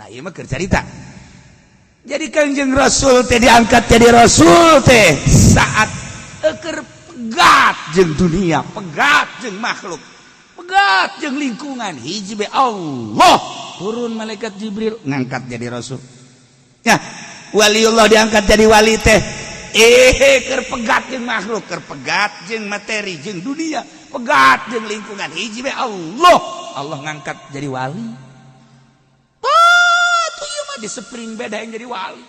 Nah, ieu mah keur carita. Jadi Kangjeng Rasul teh diangkat jadi rasul teh saat keur pegat jeung dunia, pegat jeung makhluk, pegat jeung lingkungan. Hiji be Allah, turun malaikat Jibril ngangkat jadi rasul. Ya, waliullah diangkat jadi wali teh keur pegat jeung makhluk, keur pegat jeung materi, jeung dunia, pegat jeung lingkungan. Hiji be Allah, Allah ngangkat jadi wali. Ah, tuh ieu mah di spring beda yang jadi wali.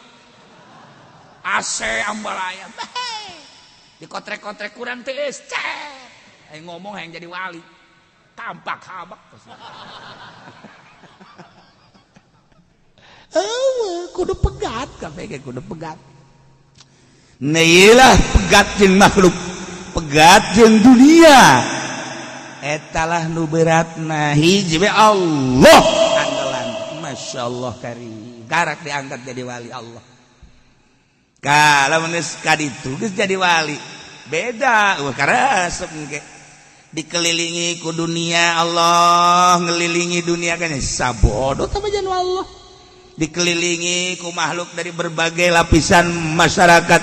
AC ambalaya. Dikotrek-kotrek kurang tiis, cek. Aing ngomong yang jadi wali. Tampak habak. Eueuh, kudu pegat kabeh kudu pegat. Nah, pegat jeung makhluk, pegat jeung dunia. Etalah nu beratna hiji we Allah andalan. Masya Allah karim. Karak diangkat jadi wali Allah. Kalau geus kaditu geus jadi wali. Beda, wah karesep engke. Dikelilingi ku dunia Allah, ngelilingi dunia kan sabodo tah bajan Allah. Dikelilingi ku makhluk dari berbagai lapisan masyarakat,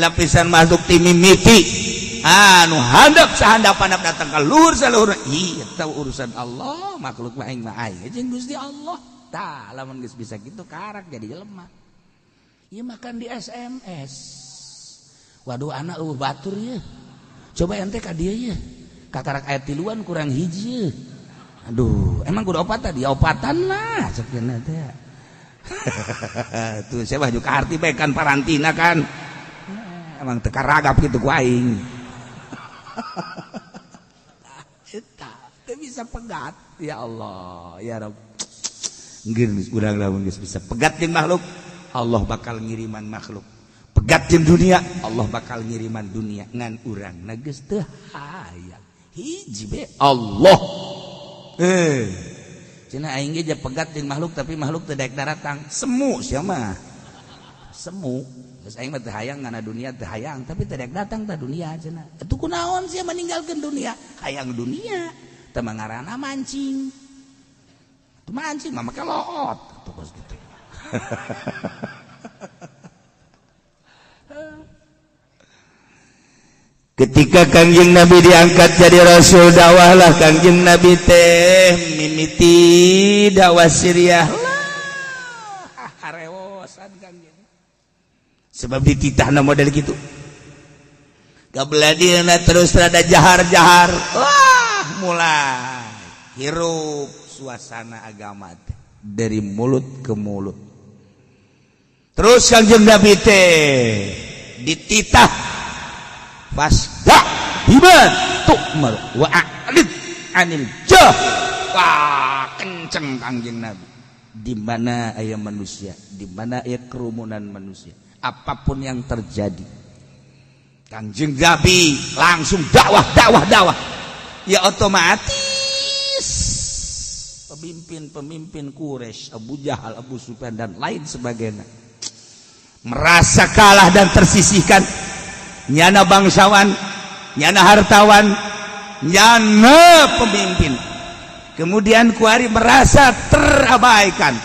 lapisan makhluk timimiti anu handap sahandap-handap datang ka luhur saluhur. Ih, tahu urusan Allah, makhluk mah aing mah aing jeung Gusti Allah. Tah, lamun geus bisa kitu karak jadi jelema. Ieu makan di SMS. Waduh anak eueuh batur ye. Coba ente ka dieu ye. Kakarak aya tiluan kurang hiji ye. Aduh, emang kudu opat tadi? Opatan lah cek teh. Tuh saya baju karti bae kan parantina kan. Emang teu karagap kitu ku aing. Eta teu bisa pegat. Ya Allah, ya Rabb. Geus urang lamun geus bisa pegat jeung makhluk, Allah bakal ngiriman makhluk. Pegat jeung dunia, Allah bakal ngiriman dunia ngan urang na geus teu hayang. Hiji be Allah. Cenah aing ge pegat jeung makhluk tapi makhluk teu daek daratang. Semu sia mah. Semu. Geus aing mah teu hayang ngana dunia teu hayang tapi teu daek datang ta dunia cenah. Atuh kunaon sia meninggalkeun dunia? Hayang dunia. Teu mangarana mancing. Tuh mancing mah make loot. Tuh kos gitu. Ketika Kangjeng Nabi diangkat jadi rasul, dakwahlah Kangjeng Nabi teh mimiti dakwah Syriah lah harewosan Kangjeng. Sebab dititahna model gitu. Kabeladieuna terus rada jahar-jahar. Wah, mulai hirup suasana agama teh dari mulut ke mulut. Terus Kangjeng Nabi teh dititah fasda bima tu'mar wa a'rid anil jah. Wah, kenceng Kangjeng Nabi. Di mana aya manusia, di mana aya kerumunan manusia, apapun yang terjadi, Kangjeng Nabi langsung dakwah, dakwah, dakwah. Ya otomatis pemimpin-pemimpin Quraisy, Abu Jahal, Abu Sufyan dan lain sebagainya merasa kalah dan tersisihkan. Nyana bangsawan, nyana hartawan, nyana pemimpin. Kemudian kuari merasa terabaikan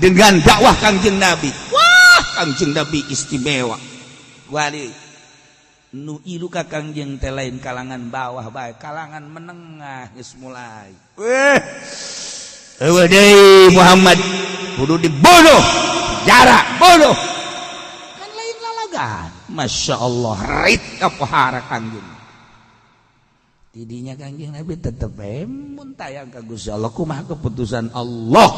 dengan dakwah Kangjeng Nabi. Wah, Kangjeng Nabi istimewa. Wali nu ilu ka Kangjeng teh lain kalangan bawah bae, kalangan menengah geus mulai. Weh, eueuh deui Muhammad kudu dibunuh, jarak bunuh. Kan lain lalagan. Masya Allah, rit kapohara Kangjeng. Tidinya Kangjeng Nabi tetep emun tayang ka Gusti Allah kumaha keputusan Allah.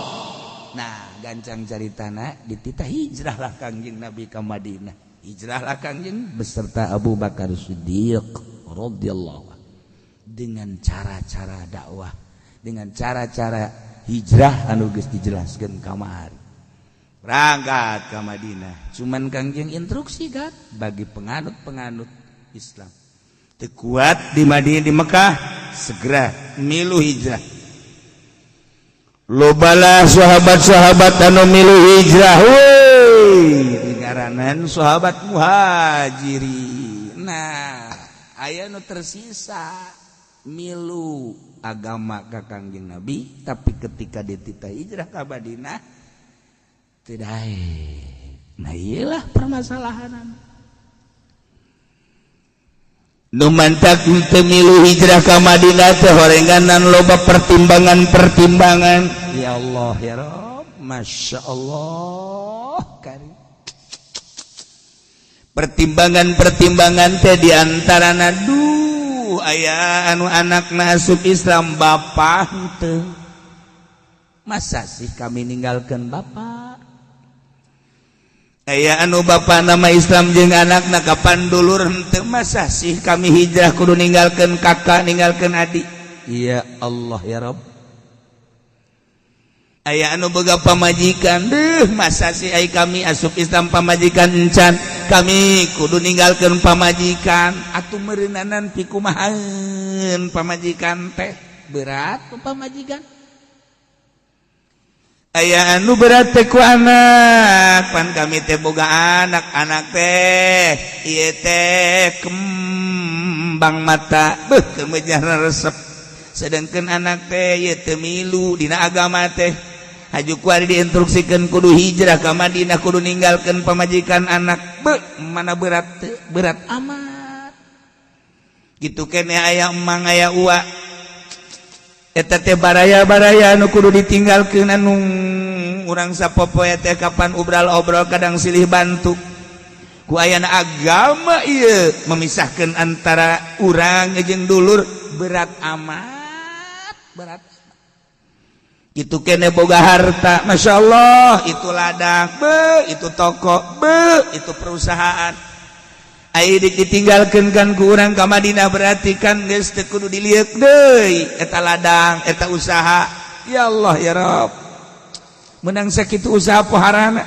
Nah, gancang caritana dititah hijrahlah Kangjeng Nabi ka Madinah. Hijrahlah Kangjeng beserta Abu Bakar Siddiq radhiyallahu anhu dengan cara-cara dakwah, dengan cara-cara hijrah anu geus dijelaskeun kamari. Berangkat ke Madinah. Cuman Kangjeng instruksi kan bagi penganut-penganut Islam. Teu kuat di Madinah, di Mekah, segera milu hijrah. Lobalah sahabat-sahabat anu milu hijrah. Woi, dingaranan sahabat muhajirin. Nah, aya nu tersisa milu agama ka Kangjeng Nabi, tapi ketika dititah hijrah ka Madinah Teu daek. Nah, iyalah permasalahan. Nu mantak teu milu hijrah ka Madinah teh horenganan loba pertimbangan-pertimbangan. Ya Allah, ya Rob, Masya Allah karim. Pertimbangan-pertimbangan teh diantarana, duh, aya anu anak asup Islam, bapak teu. Masa sih kami ninggalkan bapak? Aya anu bapak nama Islam jeung anak, na kapan dulur henteu. Masa sih kami hijrah kudu ninggalkan kakak, ninggalkan adik? Ya Allah, ya Rob. Aya anu boga pamajikan deh, masa sih ay kami asup Islam, pamajikan encan, kami kudu ninggalkan pamajikan? Atuh meureunanan pikumahaeun pamajikan teh, berat pamajikan. Aya anu berat teh ku anak, pan kami teh boga anak, anak teh ieu teh kembang mata, beuh, kemejarna resep, sedangkan anak teh ieu teu milu dina agama teh. Haju kuari diinstruksikeun kudu hijrah ka Madinah, kudu ninggalkeun pamajikan, anak, beuh, mana berat teu? Berat amat. Gitu kene aya emang, aya ua, eta teh baraya-baraya anu kudu ditinggalkeun, anu urang sapopoe teh kapan obral-obrol kadang silih bantu. Ku ayana agama ieu memisahkan antara urang jeung dulur, berat amat, berat. Itu kene boga harta, Masya Allah, itu ladang be, itu toko be, itu perusahaan. Ai ditinggalkeun kan ku urang ka Madinah, berarti kan geus teu kudu dilieuk deui eta ladang, eta usaha. Ya Allah, ya Rabb, menang sakitu usaha poharana.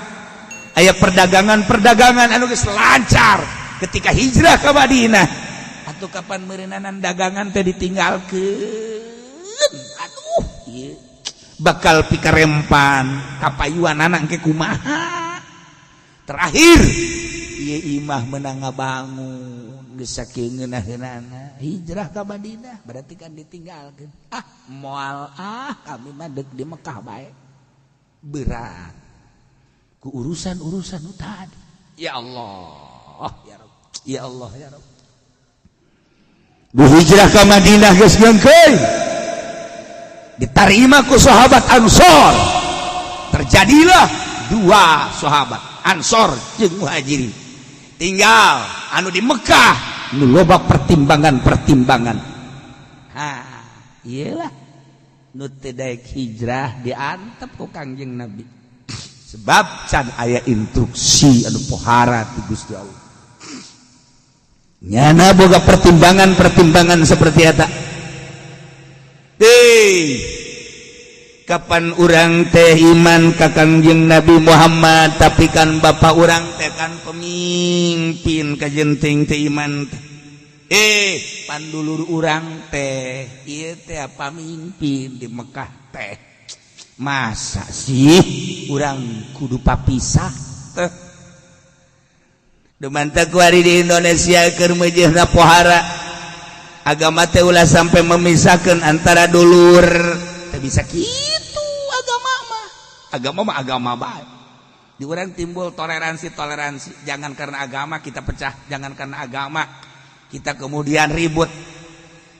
Aya perdagangan-perdagangan anu geus lancar ketika hijrah ke Madinah, atau kapan meureunanan dagangan teh ditinggalkeun? Aduh, ieu bakal pikarempan kapayuan anak ke kumaha? Terakhir ieu imah menang ngabangun geus sakieu ngeunah-ngeunahna hijrah ka Madinah, berarti kan ditinggalkeun. Ah, moal ah, kami mah deuk di Mekah bae. Berat ku urusan-urusan nu tadi. Ya Allah, ya Rabb, ya Allah, ya Rabb. Bu hijrah ka Madinah geus geungkeun, diterima ku sahabat Ansor. Terjadilah dua sahabat, Ansor jeung Muhajirin. Tinggal anu di Mekah nu loba pertimbangan-pertimbangan. Ha, iyalah nu teu daek hijrah diantep ku Kangjeng Nabi, sebab can aya instruksi anu pohara ti Gusti Allah. Nyana boga pertimbangan-pertimbangan seperti eta. Hei, kapan urang teh iman ka Kangjeng Nabi Muhammad, tapi kan bapak urang teh kan pemimpin, kajenting teh iman teh. Eh, pandulur urang teh ieu teh pamimpin di Mekah teh, masa sih urang kudu papisah teh? Dumanta kuari di Indonesia keur meujeuhna pohara agama teh ulah sampai memisahkan antara dulur. Teu bisa kitu agama mah. Agama mah agama bae. Di urang timbul toleransi toleransi. Jangan karena agama kita pecah, jangan karena agama kita kemudian ribut.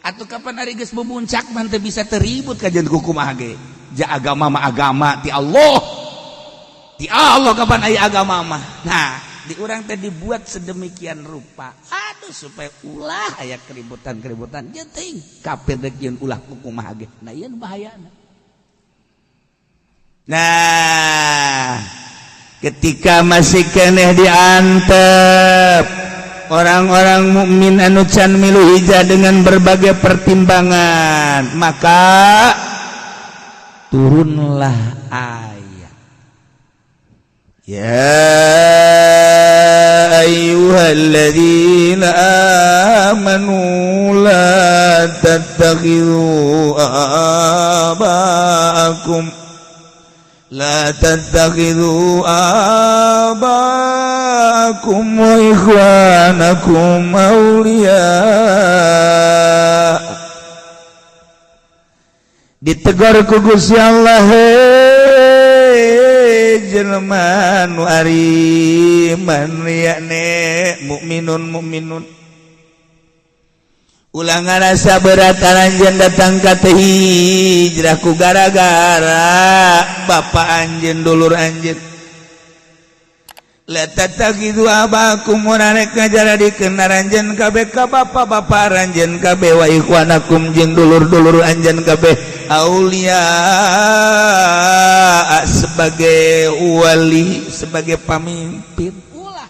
Atau kapan ari geus memuncak mah teu bisa teribut kajian kumaha ge. Ja agama mah agama ti Allah, ti Allah. Kapan aya agama mah? Nah, di urang teh dibuat sedemikian rupa, aduh, supaya ulah aya keributan-keributan. Jeung kafir dek jeung ulah kumaha ge. Nah, ieu nu bahayana. Nah, ketika masih keneh diantep orang-orang mukmin anu can milu hijrah dengan berbagai pertimbangan, maka turunlah ayat يا أيها الذين آمنوا لا تتخذوا آباءكم لا تتخذوا آباءكم وإخوانكم أولياء. Ditegur ku Gusti Allah. jelema nu ariman yakne mukminun mukminun. Ulah ngarasa berat anjeun datang ka teh hijrah ku gara-gara bapak anjeun, dulur anjeun. La tattakhidzu abakum, rek ngajaradikeun aranjeun kabeh ka bapa-bapa aranjeun kabeh, wa ikhwanakum, jeung dulur-dulur anjeun kabeh, aulia, sebagai wali, sebagai pamimpin. Ulah.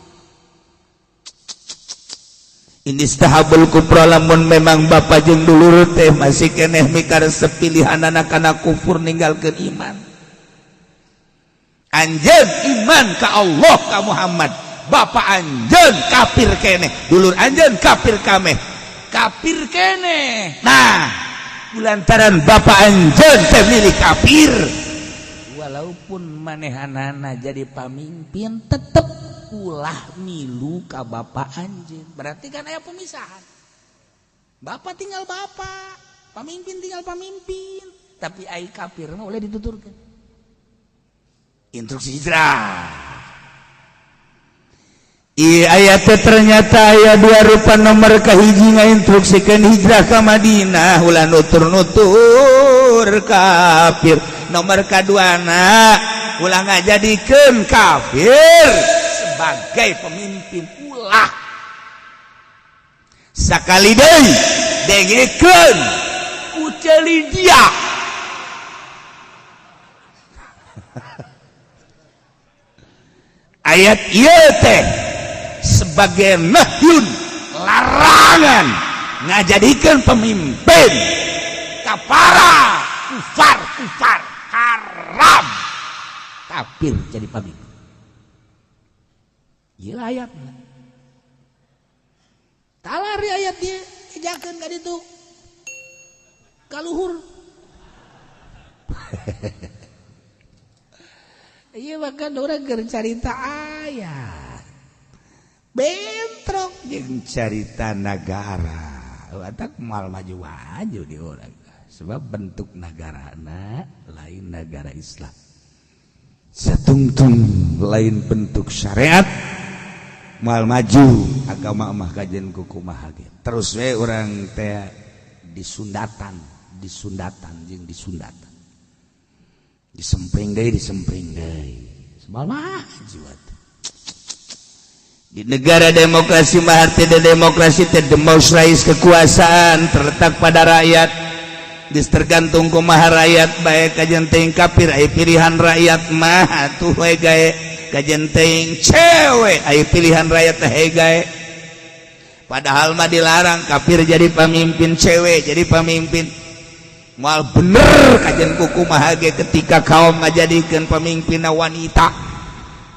Inistahabbul kufra, lamun memang bapak jeung dulur teh masih keneh mikaresep pilihanana kana kufur, ninggalkeun iman. Anjeun iman ka Allah, ka Muhammad, bapak anjeun kafir keneh, dulur anjeun kafir kameh, kafir keneh. Nah, lantaran bapak anjeun teh milih kafir, walaupun manehanana jadi pamimpin, tetep ulah milu ka bapak anjeun. Berarti kan aya pemisahan, bapak tinggal bapak, pamimpin tinggal pamimpin. Tapi ai kafir mah boleh dituturkan. Instruksi hijrah. Iya, ayat ternyata aya dua rupa. Nomor kahiji ngainstruksikan hijrah ke Madinah, ulah nutur-nutur kafir. Nomor kaduana, ulah ngajadikeun kafir sebagai pemimpin, ulah. Sakali deui dengekeun, uceli dia. Ayat ieu teh sebagai nahyun, larangan ngajadikeun pemimpin kapara kufar. Kufar haram, kafir jadi pemimpin. Ieu ayat talari, ayat dia ejakeun ka ditu ka luhur. Iya, bahkan orang keur carita ayat bentrok jeung carita nagara. Watak moal maju-maju di urang, sebab bentuk nagarana lain negara Islam, satungtung lain bentuk syariat, moal maju agama mah kajen kukumaha ge. Terus we urang teh disundatan, disundatan jeung disundatan, disempring deui, disempring deui, moal maju atuh. Di negara demokrasi mah arti demokrasi teh demokrasi kekuasaan terletak pada rakyat. Geus tergantung kumaha rakyat bae. Kajen teuing kafir aya pilihan rakyat mah atuh we gae, kajen teuing cewek aya pilihan rakyat teh gae. Padahal mah dilarang kafir jadi pamimpin, cewek jadi pamimpin. Moal bener kajen kukumaha ge ketika kaum ngajadikeun pamimpinna wanita.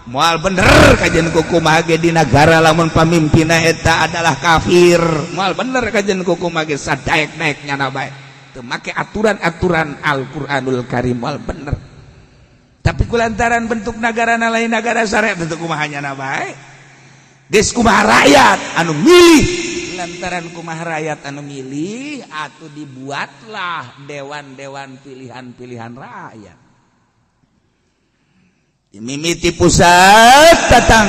Moal bener kajen kukumaha ge di negara lamun pamimpinna eta adalah kafir. Moal bener kajen kukumaha ge, sadaek-daek nyana bae teu make aturan-aturan Al-Qur'anul Karim, moal bener. Tapi kulantaran bentuk negara lain negara syariat, bentuk kumaha nyana bae, geus kumaha rakyat anu milih. Lantaran kumaha rakyat anu milih, atuh dibuatlah dewan-dewan pilihan-pilihan rakyat, mimiti pusat datang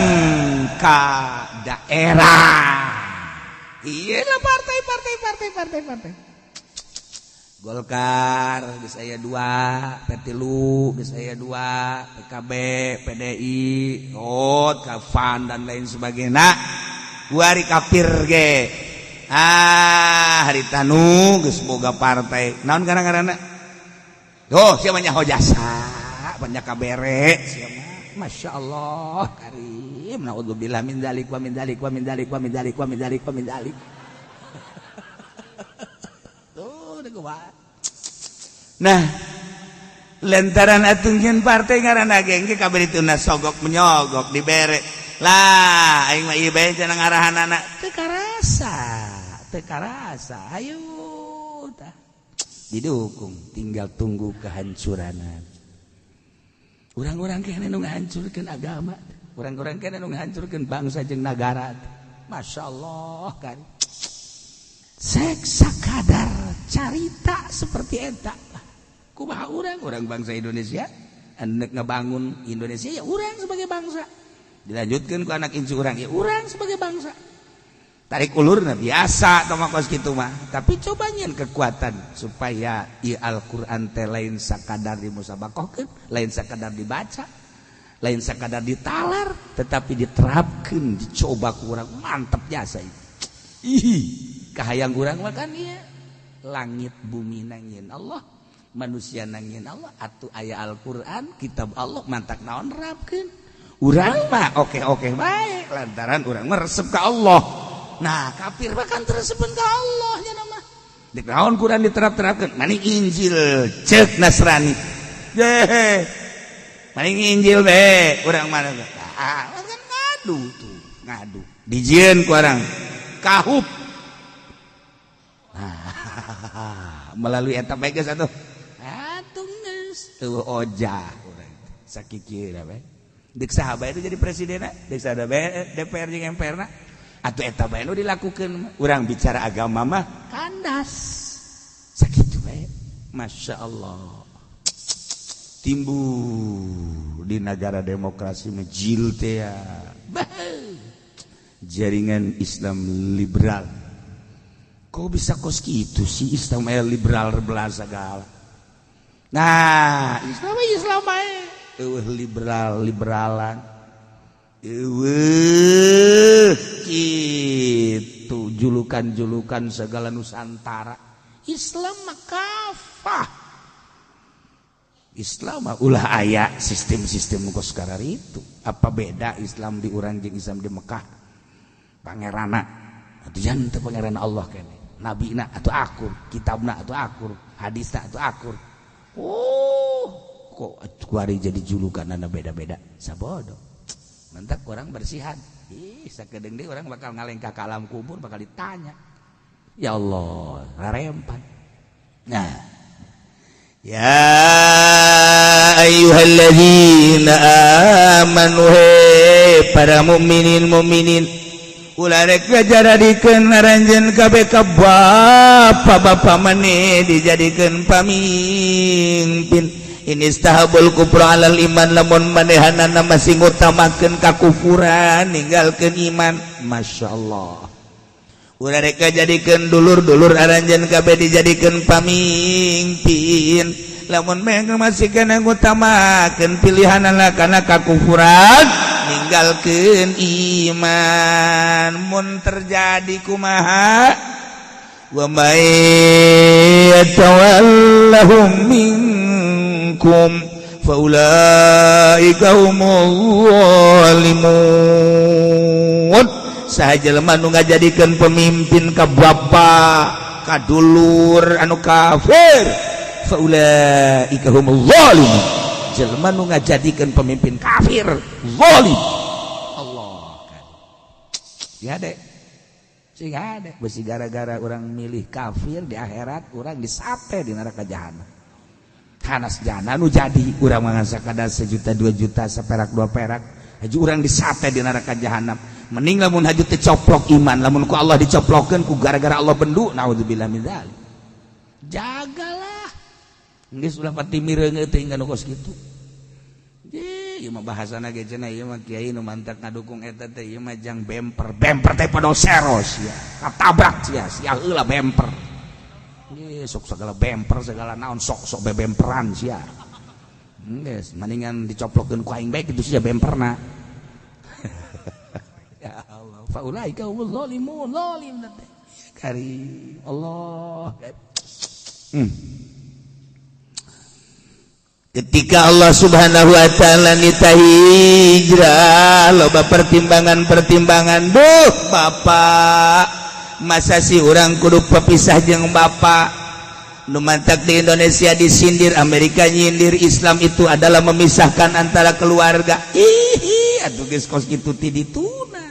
ke daerah. Iyalah, partai partai partai partai partai. Golkar geus aya dua, P3 geus aya dua, PKB, PDI, oh, Kafan dan lain sebagainya. Kuari kafir ge. Ah, harita nu geus boga partai. Naon ngaran-ngaranna? Oh, siapa nyaho jasa, banyak kabere siapa. Masya Allah karim, naudzubillah min dzalik wa min dzalik wa min dzalik wa min dzalik wa min dzalik wa min dzalik. Tuh, udah kumaha. Nah, lantaran atuh nyeun partai ngaranna ge engke kabeh dituna sogok menyogok dibere. Lah, aing mah ieu bae cenah ngarahanana teu karasa, teu karasa. Ayo tah. Didukung, tinggal tunggu kehancuran. Urang-urang kene nu ngahancurkeun agama, urang-urang kene nu ngahancurkeun bangsa jeung nagara. Masya Allah kan. Sek sakadar carita seperti eta. Kumaha urang, urang bangsa Indonesia Anu ngebangun Indonesia ya urang sebagai bangsa, dilanjutkan ku anak incu urang ya urang sebagai bangsa. Tarik ulurna biasa atau kos gitu mah, tapi coba nyen kekuatan supaya i Al-Qur'an teh lain sakadar dimusabakohkeun, lain sakadar dibaca, lain sakadar ditalar, tetapi diterapkan, dicoba kurang mantap jasa itu. Ih, kahayang urang mah kan ieu langit bumi nangin Allah, manusia nangin Allah, atuh aya Al-Qur'an, kitab Allah, mantak naon nerapkeun. Urang mah oke-oke baik lantaran urang mah resep ka Allah. Nah, kafir bahkan teresepeun ka Allah nya mah. Dek naon Quran diterap-terapkeun? Maning Injil cek Nasrani. Ye. Maning Injil be urang mana? Ah, kan ngadu tuh, ngadu. Dijieun ku urang kahup. Nah, melalui eta bae geus atuh. Atuh geus eueuh ojah urang. Sakikira bae. Dek saha bae itu jadi presiden, dek saha bae DPR jeung MPR na. Atau eta bae nu dilakukeun. Urang bicara agama mah kandas. Sakitu bae. Masya Allah. Timbul di negara demokrasi mejil teh ya. Jaringan Islam liberal. Kok bisa kos gitu sih Islam liberal belah segala? Nah, Islam Islam bae. Eueuh liberal liberalan. Eueuh gitu julukan-julukan segala Nusantara. Islam mah kafah. Islam mah ulah aya sistem-sistem kos itu. Apa beda Islam di urang jeung Islam di Mekah? Pangerana atuh jangan teu pangeran Allah kene. Nabina atau akur, kitabna atau akur, hadisna atau akur. Oh, kok kuari jadi julukan anda beda-beda. Sabodo. Mantap orang bersihan. Ih, sakedeung deui urang bakal ngalengkah ke alam kubur, bakal ditanya. Ya Allah, rarempan. Nah, ya ayyuhalladzina amanu, he para mukminin mukminin, ulah rek ngajaradikeun aranjeun kabeh ka bapa-bapa maneh dijadikeun pamimpin. Inistahabbul kufra alal iman, lamun manehanana masih ngutamakeun kakufuran ninggalkeun iman. Masya Allah, ulah rek jadikeun dulur-dulur aranjeun kabeh dijadikeun pamimpin lamun mereka masih kana ngutamakeun pilihanana kana kakufuran ninggalkeun iman. Mun terjadi kumaha? Wa may yatawallahum minkum faulaika humul zalimun. Saha jelema nu ngajadikeun pemimpin ka bapa, ka dulur anu kafir, faulaika humul zalimun. Jelema nu ngajadikeun pemimpin kafir zalim. Allah kan ya dek sing ada besi gara-gara orang milih kafir, di akhirat orang disate di neraka jahanam. Hanas jana nu jadi urang mah sakadar sejuta, 2 juta, seperak dua perak, haju urang disate di neraka jahanam. Mending lamun haju teh coplok iman, lamun ku Allah dicoplokkeun ku gara-gara Allah bendu, naudzubillah min dzalik. Jagalah, geus ulah pati mireungeut teh nu kos kitu. Ye, ieu mah bahasana ge cenah, ieu mah kiai nu mantak ngadukung eta teh, ieu mah jang bemper. Bemper teh pada seros ya, katabrak sia, sia heula bemper. Ye, sok segala bemper, segala naon, sok-sok bebemperan sia. Geus mendingan dicoplokkeun ku aing bae kitu sia bemperna. Ya Allah, faulaika humul zalimun, zalim teh. Karim Allah. Ketika Allah Subhanahu wa taala nita hijrah, loba pertimbangan-pertimbangan. Duh, bapak, masa sih orang kudu pepisah jeung bapak? Nu mantak di Indonesia disindir, Amerika nyindir, Islam itu adalah memisahkan antara keluarga. Ih, atuh geus kos kitu ti dituna.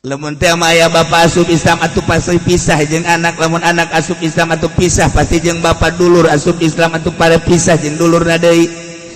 Lamun teh aya bapak asup Islam atuh pasti pisah jeung anak, lamun anak asup Islam atuh pisah pasti jeung bapak, dulur asup Islam atuh pada pisah jeung dulur deui,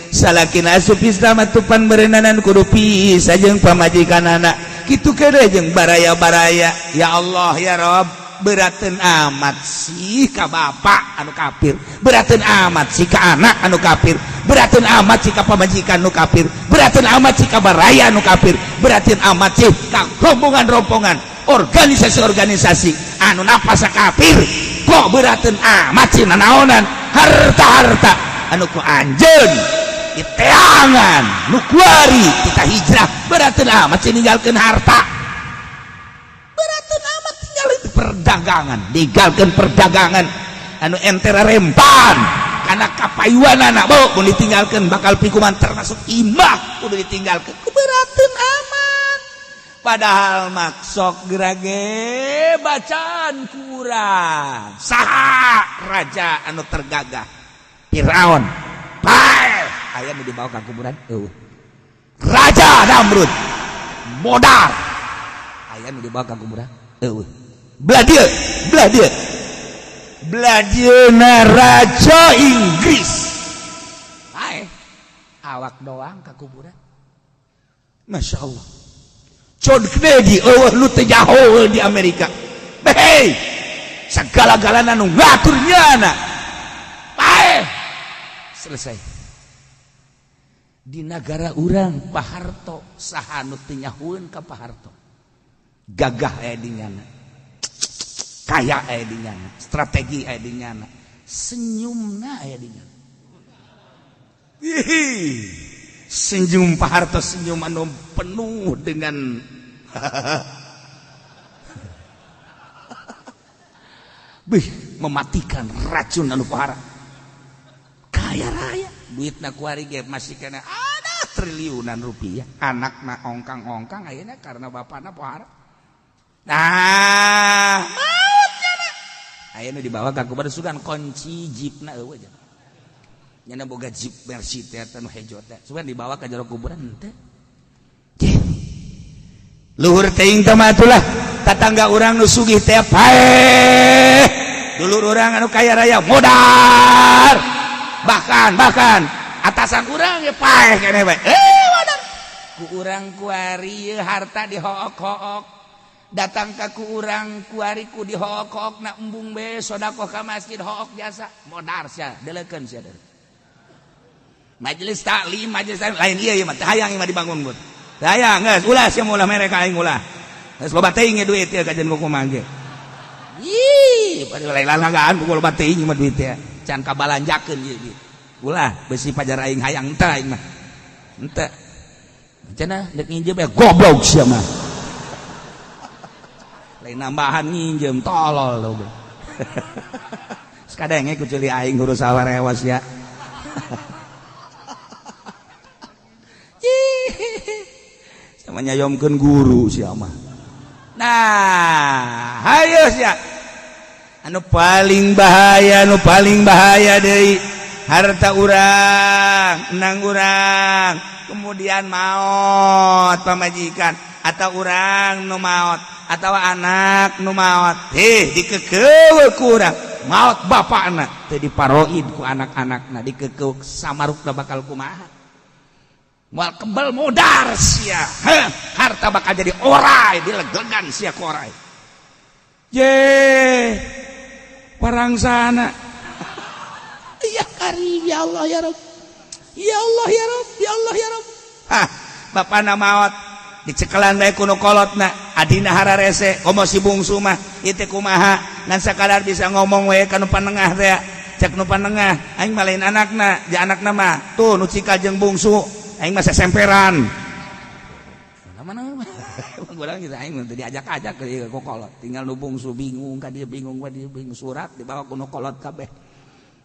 salakina asup Islam atuh pan berenanan kudu pisah jeung pamajikan anak, kitu kene jeung baraya-baraya. Ya Allah, ya Rob. Berateun amat sih ka bapak anu kafir, berateun amat sih ka anak anu kafir, berateun amat sih ka pamajikan anu kafir, berateun amat sih ka baraya anu kafir, berateun amat sih ka rombongan-rombongan, organisasi-organisasi anu napasa kafir. Kok berateun amat sih nanaonan harta-harta anu ku anjeun diteangan nu kuari kita hijrah? Berateun amat sih ninggalkeun harta, berateun amat tinggalin perdagangan, ninggalkeun perdagangan anu entera rempan karena kapayuan anak bawa pun ditinggalkan bakal pikuman, termasuk imah kudu ditinggalkan. Berateun amat, padahal maksok gerage bacaan kurang. Saha raja anu tergagah? Firaun. Paeh, aya nu dibawa ke kuburan? Eueuh. Raja Namrud modar, aya nu dibawa ke kuburan? Eueuh. Belah dieu, belah dieu, belah dieuna raja Inggris, paeh, awak doang ke kuburan. Masya Allah. John Kennedy eueuh nu teu jaho di Amerika. Hei, segala-galana nu ngatur nyana paeh, selesai. Di negara urang, Pak Harto, saha nu teu nyahueun ka Pak Harto? Gagah aya di nyana, kaya aya di nyana, strategi aya di nyana, senyumna aya di nyana. Ih, senyum Pak Harto senyum anu penuh dengan bih, mematikan racun anu pohara. Kaya raya, duitna kuari ge masih kena ada triliunan rupiah. Anakna ongkang-ongkang ayeuna karena bapakna pohara. Nah, maut nya ayeuna dibawa ka kuburan, sugan kunci jeepna eueuh. Nyana boga jeep Mercy teh anu hejo teh, sugan dibawa ka jero kuburan teh. Luhur teuing teh mah atulah. Tatangga urang nu sugih teh paeh, dulur urang anu kaya raya modar, bahkan bahkan atasan urang ya paeh keneh bae. Eh, modar ku urang kuari ieu harta dihook-hook, datang ka ku urang kuari ku dihook-hook na embung be sodakoh ka masjid, hook jasa modar sia, delekeun sia. Majelis taklim, majelis taklim lain ieu, ieu mah teu hayang ieu mah dibangun mun teu hayang. Geus ulah sia, ulah mere ka aing, ulah. Geus loba teuing duit ieu kajian kumaha ge. Ih, pada lain lalagaan pukul loba teuing mah duit teh can kabalanjakeun ieu ge. Ulah besi pajar aing hayang teh, aing mah henteu cenah deuk nginjem ya goblok sia mah, lain nambahan nginjem, tolol lo. Sekadenge ku ceuli aing huruf sawarewas ya. Sama nyayomkeun guru sia mah. Nah, hayo sia, anu paling bahaya, anu paling bahaya deui, harta urang, enang urang, kemudian maot pamajikan atau urang nu maot atau anak nu maot, heh, dikekeuh ku urang. Maot bapakna teu diparoid ku anak-anakna, dikekeuh samarukna bakal kumaha? Moal kebel, modar sia. Heh, harta bakal jadi orai, dileglegan sia ku orai. Ye, parang sana. Ya karim, ya Allah ya Rob. Ya Allah ya Rob, ya Allah ya Rob. Hah, bapana maot dicekelan bae ku nu kolotna, adina hararese komo si bungsu mah ieu teh kumaha, ngan sakadar bisa ngomong we ka nu panengah teh. Cek nu panengah, aing mah lain anakna, ja anakna mah tuh nu cikal jeung bungsu, aing mah sesemperan. Mana urang gitu, aing teu diajak-ajak ke kolot, tinggal nu bungsu bingung ka dieu, bingung ka dieu, bingung. Surat dibawa ku nu kolot kabeh,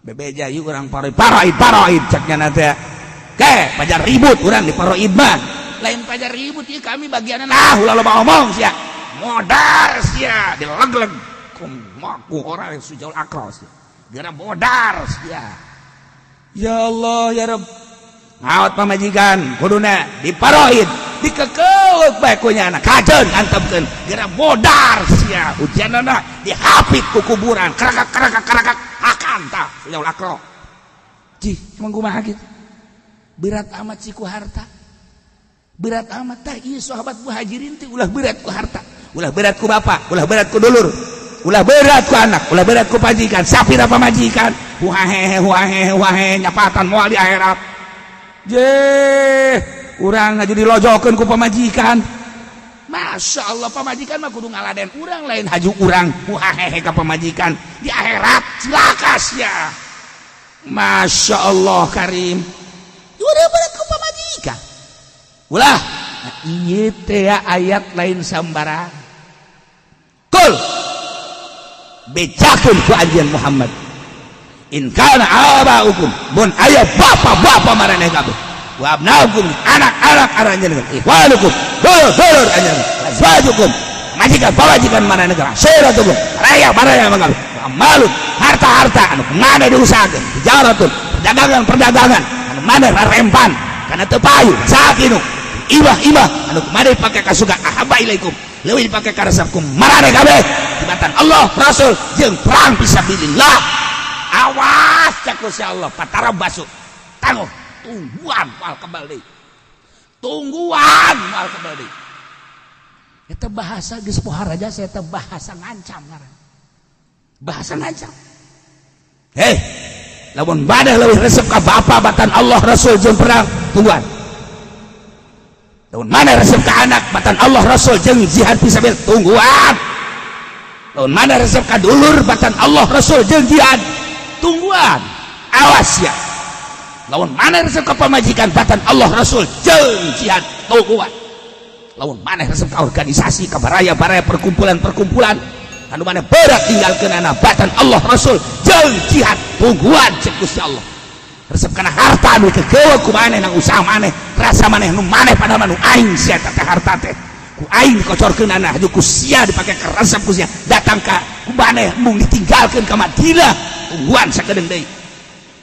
bebeja yuk urang paroid, paroid, paroid cek nya teh. Ke pajar ribut urang di paroid mah, lain pajar ribut ieu kami bagian. Nah, ulah loba omong sia, modar sia, dilegleg kumaku orang sujul akros gara modar sia. Ya Allah ya Rabb. Maot pamajikan kuduna diparoid, dikekeuk bae ku nyana, kajeun antepkeun geura modar sia. Ujianana dihapit ku kuburan, kerakak kerakak kerakak akan tah sujul akro. Cih, emang kumaha kitu? Berat amat sih ku harta, berat amat tah. Ieu sahabat muhajirin teh ulah berat ku harta, ulah berat ku bapak, ulah berat ku dulur. Ulah berat ku anak, ulah berat ku pamajikan. Sapira pamajikan, wahe wahe wahe, nyapatan moal di akhirat. Je urang ngaju dilojokeun ku pamajikan. Masya Allah, pamajikan mah kudu ngaladen urang, lain haju urang wahehe ka pamajikan. Di akhirat cilaka sia. Masya Allah Karim, udah berat ku pamajikan ulah. Nah, ieu teh ayat lain sambarang. Kul, bejakeun ku anjeun Muhammad, in kana abaukum, mun aya bapa-bapa maraneh kabeh, wa abnaukum, anak-anak aranjeun, ikhwanukum, dulur-dulur anjeun, azwajukum, majikan pamajikan maraneh kabeh, asyiratukum, raya baraya kabeh, amwalun, harta-harta anu maneh diusahakeun, tijaratun, perdagangan-perdagangan anu maneh rarempan kana teu payu, sakinu, imah-imah anu maneh dipake kasuga, ahabba ilaikum, leuwih dipake karesep ku maraneh kabeh tibatan Allah, Rasul jeung perang fisabilillah. Awas, cak Gusti Allah, fatarabbasu, tangguh, tungguan, moal kebal deui, tungguan moal kebal deui. Eta bahasa geus poharaja, eta bahasa ngancam ngaran, bahasa ngancam. Hei, lamun maneh leuwih resep ka bapa batan Allah, Rasul jeung perang, tungguan. Lamun maneh resep ka anak batan Allah, Rasul jeung jihad fisabilillah, tungguan. Lamun maneh resep ka dulur batan Allah, Rasul jeung jihad, tungguan. Awas ya, lamun maneh resep ka pamajikan batan Allah, Rasul jeung jihad, tungguan. Lamun maneh resep ka organisasi, ka baraya-baraya, perkumpulan-perkumpulan anu maneh berat tinggalkeun anak batan Allah, Rasul jeung jihad, tungguan. Cek Gusti Allah, resep kana harta anu kekewa ku maneh nang usaha maneh, rasa maneh nu maneh, pada manu aing sia teh, harta teh ku aing dikocorkeun anak haju ku sia dipake keresep ku sia datang ka ku maneh mung ditinggalkeun ka Madinah, tungguan sakedeung deui.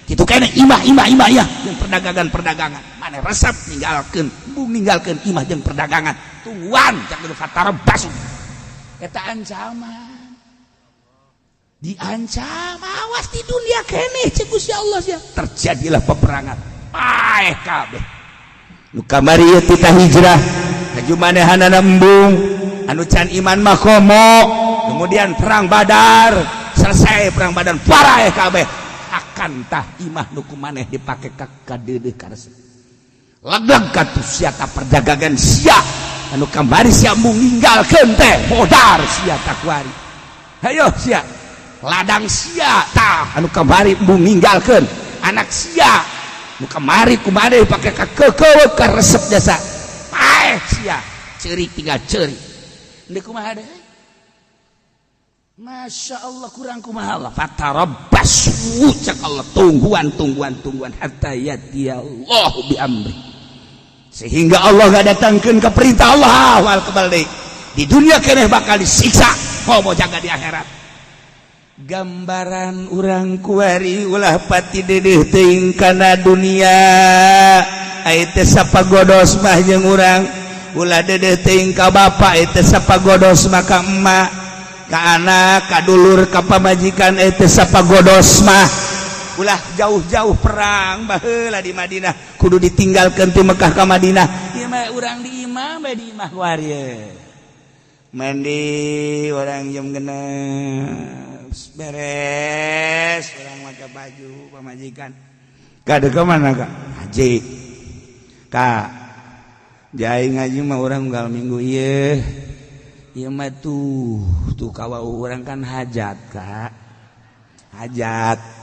Kitu kene imah imah imah ya jeung perdagangan perdagangan maneh resep ninggalkeun, mung ninggalkeun imah jeung perdagangan, tungguan. Cak kudu fatarabbasu. Eta ancaman, diancam, awas di dunia keneh cek Gusti Allah sia. Terjadilah peperangan, paeh kabeh nu kamari ieu tita hijrah, haju manehanana embung, anu can iman mah komo. Kemudian perang Badar selesai, perang Badar paraeh kabeh, akan tah imah nu ku maneh dipake ka kadeudeuh karesep leg-leg katuh sia ta, perdagangan sia anu kamari sia embung ninggalkeun teh modar sia takuari. Hayo sia, ladang sia tah anu kamari embung ninggalkeun, anak sia nu kamari kumade pake ka keukeuweuk ka resep jasa, paeh sia, ceurik tinggal ceurik. Deuk kumaha deui? Masya Allah, kurang kumaha Allah. Fatarabbasu, cek Allah, tungguan tungguan tungguan, hatta yati Allah bi amri, sehingga Allah gak datangkeun ke perintah Allah. Wal kebal deui di dunia keneh bakal disiksa, komo jaga di akhirat. Gambaran urang kuari, ulah pati dedeh teuing kana dunia. Ai teh sapagodos mah jeung urang, ulah dedeh teuing ka bapa, ai teh sapagodos mah ka emak, ka anak, ka dulur, ka pamajikan, ai teh sapagodos mah. Ulah jauh-jauh, perang baheula di Madinah kudu ditinggalkeun ti Mekah ka Madinah. Ieu mah urang di imah bae, di imah kuari mandi urang jam 6 beres, urang make baju, pamajikan kade ke mana kak haji kak jai ngaji mah urang unggal minggu. Ieu ieu mah tuh tuh kawa urang kan hajat kak, hajat.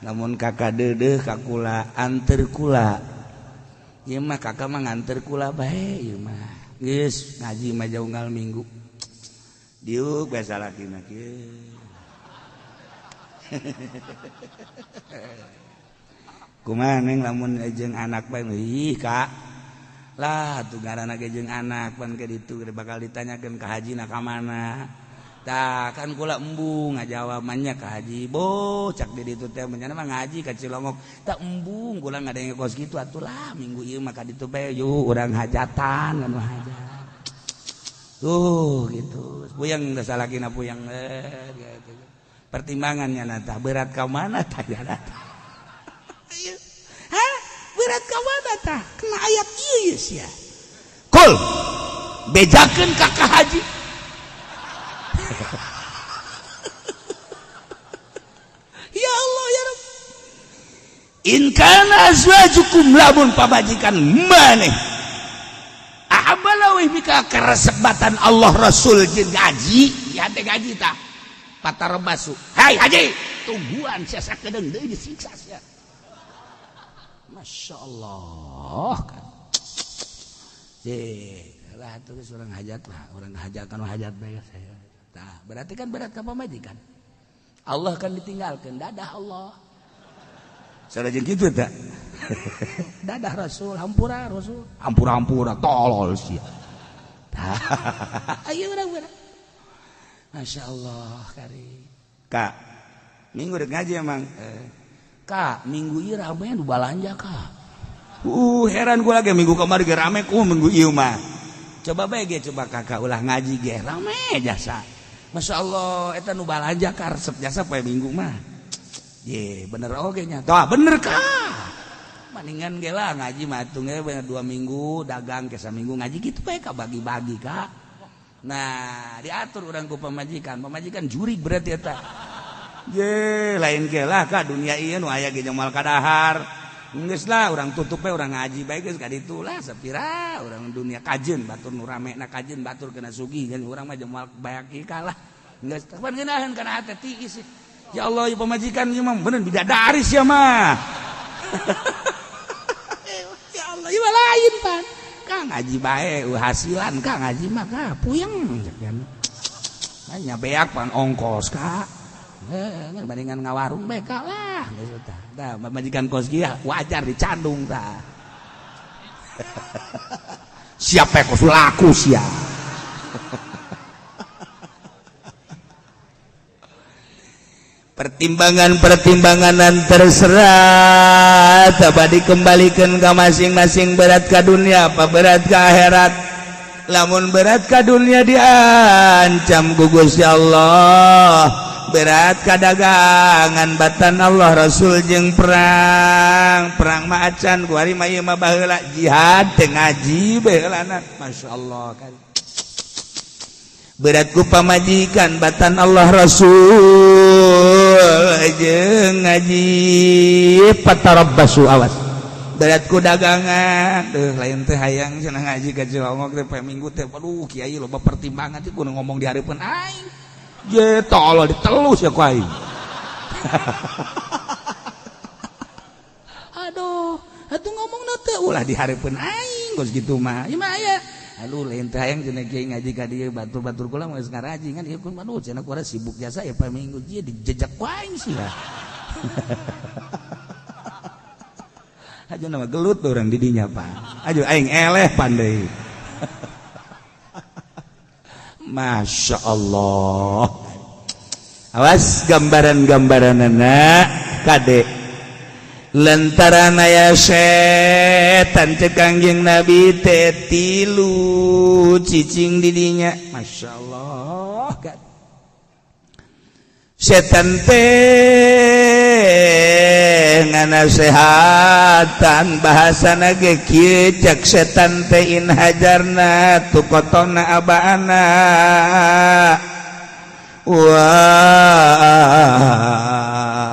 Namun kakak dedeh kakula anter kula, ieu mah kakak mah nganter kula bae. Ieu mah geus ngaji mah jauh unggal minggu, diuk biasa laki mah kieu. Kumaha neng lamun jeung anak bae? Ih kak lah tuh, ngaranna ge jeung anak pan ke ditu bakal ditanyakeun ka haji na ka mana. Tah kan kula embung ngajawab nya ka haji bo, cak di ditu teh menyana mah ngaji ka Cilongok tak embung kula ngadenge kos kitu. Atulah minggu ieu mah ka ditu bae, yuk urang hajatan anu hajat tuh gitu. Puyeng da salakina, puyeng gitu. Pertimbangannya nata berat ka mana tah ya tah? Hah, berat ka mana tah? Kena ayat ieu sia. Kul, bejakeun ka ka haji. In kana azwajukum, lamun pamajikan maneh ahabba leuwih mika karesebatan Allah Rasul jeung gaji, ya teh gaji tah fatarabbasu. Hai haji, tungguan sia sakedeung deui disiksa sia. Masya Allah kan. Lah tuh orang hajat lah, orang hajat kan hajat bae saya. Tah, berarti kan berat ka pamajikan. Allah kan ditinggalkan, dadah Allah. Salah jeung kitu tak? Dadah Rasul, hampura Rasul. Hampura-hampura tolol sia. Tah, ayo urang. Masya Allah kari. Kak, minggu rek ngaji emang. Kak, minggu ieu rame nu balanja, Kak. Heran gua lagi minggu kemarin ge rame ku minggu ieu mah. Coba bae ge, coba kakak ulah ngaji ge rame jasa. Masya Allah, eta nu balanja ka resep jasa poe minggu mah. Ye, bener oge nya. Tah, bener kak. Mendingan ge lah ngaji mah atuh ge 2 minggu dagang ke saminggu ngaji gitu bae ka bagi-bagi, Kak. Nah, diatur urang ku pamajikan. Pamajikan jurig berarti eta. Ye, lain ge lah ka dunia ieu nu aya ge moal kadahar. Geus lah urang tutup bae, urang ngaji bae geus ka ditu lah sapira urang dunia kajeun batur nu rame na kajeun batur kena sugih kan urang mah moal bayak ieu kalah. Geus pan ngeunaheun kana hate tiis. Ya Allah, ieu pamajikan ieu mah bener bidadari sia mah. Ya Allah, ieu mah lain pan. Ka ngaji bae hasilan ka ngaji mah ka puyeng kan. Nya beak pan ongkos ka. Bandingan ngawarung bae ka lah geus tah. Tah pamajikan kos kieu wajar dicandung tah. Siapa kos laku sia. Pertimbangan-pertimbanganan terserah, coba dikembalikan ke masing-masing, berat ke dunia apa berat ke akhirat. Lamun berat ke dunia diancam ku Gusti Allah, berat ke dagangan batan Allah Rasul jeung perang, perang mah acan kuari mah ieu mah baheula jihad teh ngaji baheulana. Masya Allah kan. Berat ku pamajikan batan Allah Rasul jeung ngaji fatarabbasu, awas berat ku dagangan. Duh, lain teh hayang cenah ngaji ka Cilongok teh poe minggu teh, aduh kiai loba pertimbangan teh kudu ngomong di hareupeun aing. Je tolol ditelus ya ku aing. Aduh, atuh ngomongna teh ulah di hareupeun aing geus kitu mah. Ieu mah aya. Aduh, lain teh hayang cenah kiai ngaji ka dieu batur-batur kula mah geus ngaraji kan ieu kun aduh cenah kura sibuk jasa ya poe minggu jieu dijejak ku aing sih lah. Aja nama gelut orang didinya pak. Aduh aing eleh pandai. Masya Allah. Awas gambaran-gambaran anak kade. Lantaran aya setan cek Kangjeng Nabi teh tilu cicing didinya. Masya Allah. Setan teh nganasehatan bahasana ge kieu cek setan teh in hajarna tu kotona abaana wa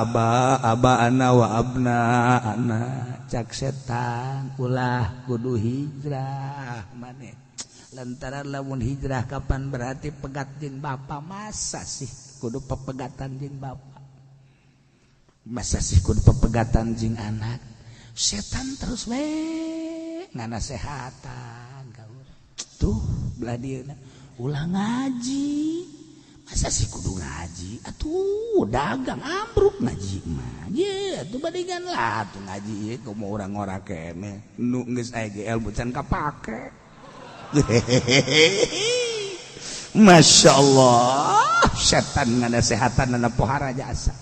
aba abaana wa abna ana cak setan ulah kudu hijrah maneh lantaran lamun hijrah kapan berarti pegat jeung bapa, masa sih kudu pepegatan jeung bapa, masa sih kudu pepegatan jeung anak. Setan terus we nganasehatan ka urang tuh belah dieuna ulah ngaji, masa sih kudu ngaji atuh dagang ambruk ngaji mah ye atuh bandingan lah atuh ngaji ieu komo urang ngora keneh nu geus aya ge ilmu can kapake. Masya Allah, setan nganasehatan na pohara jasa.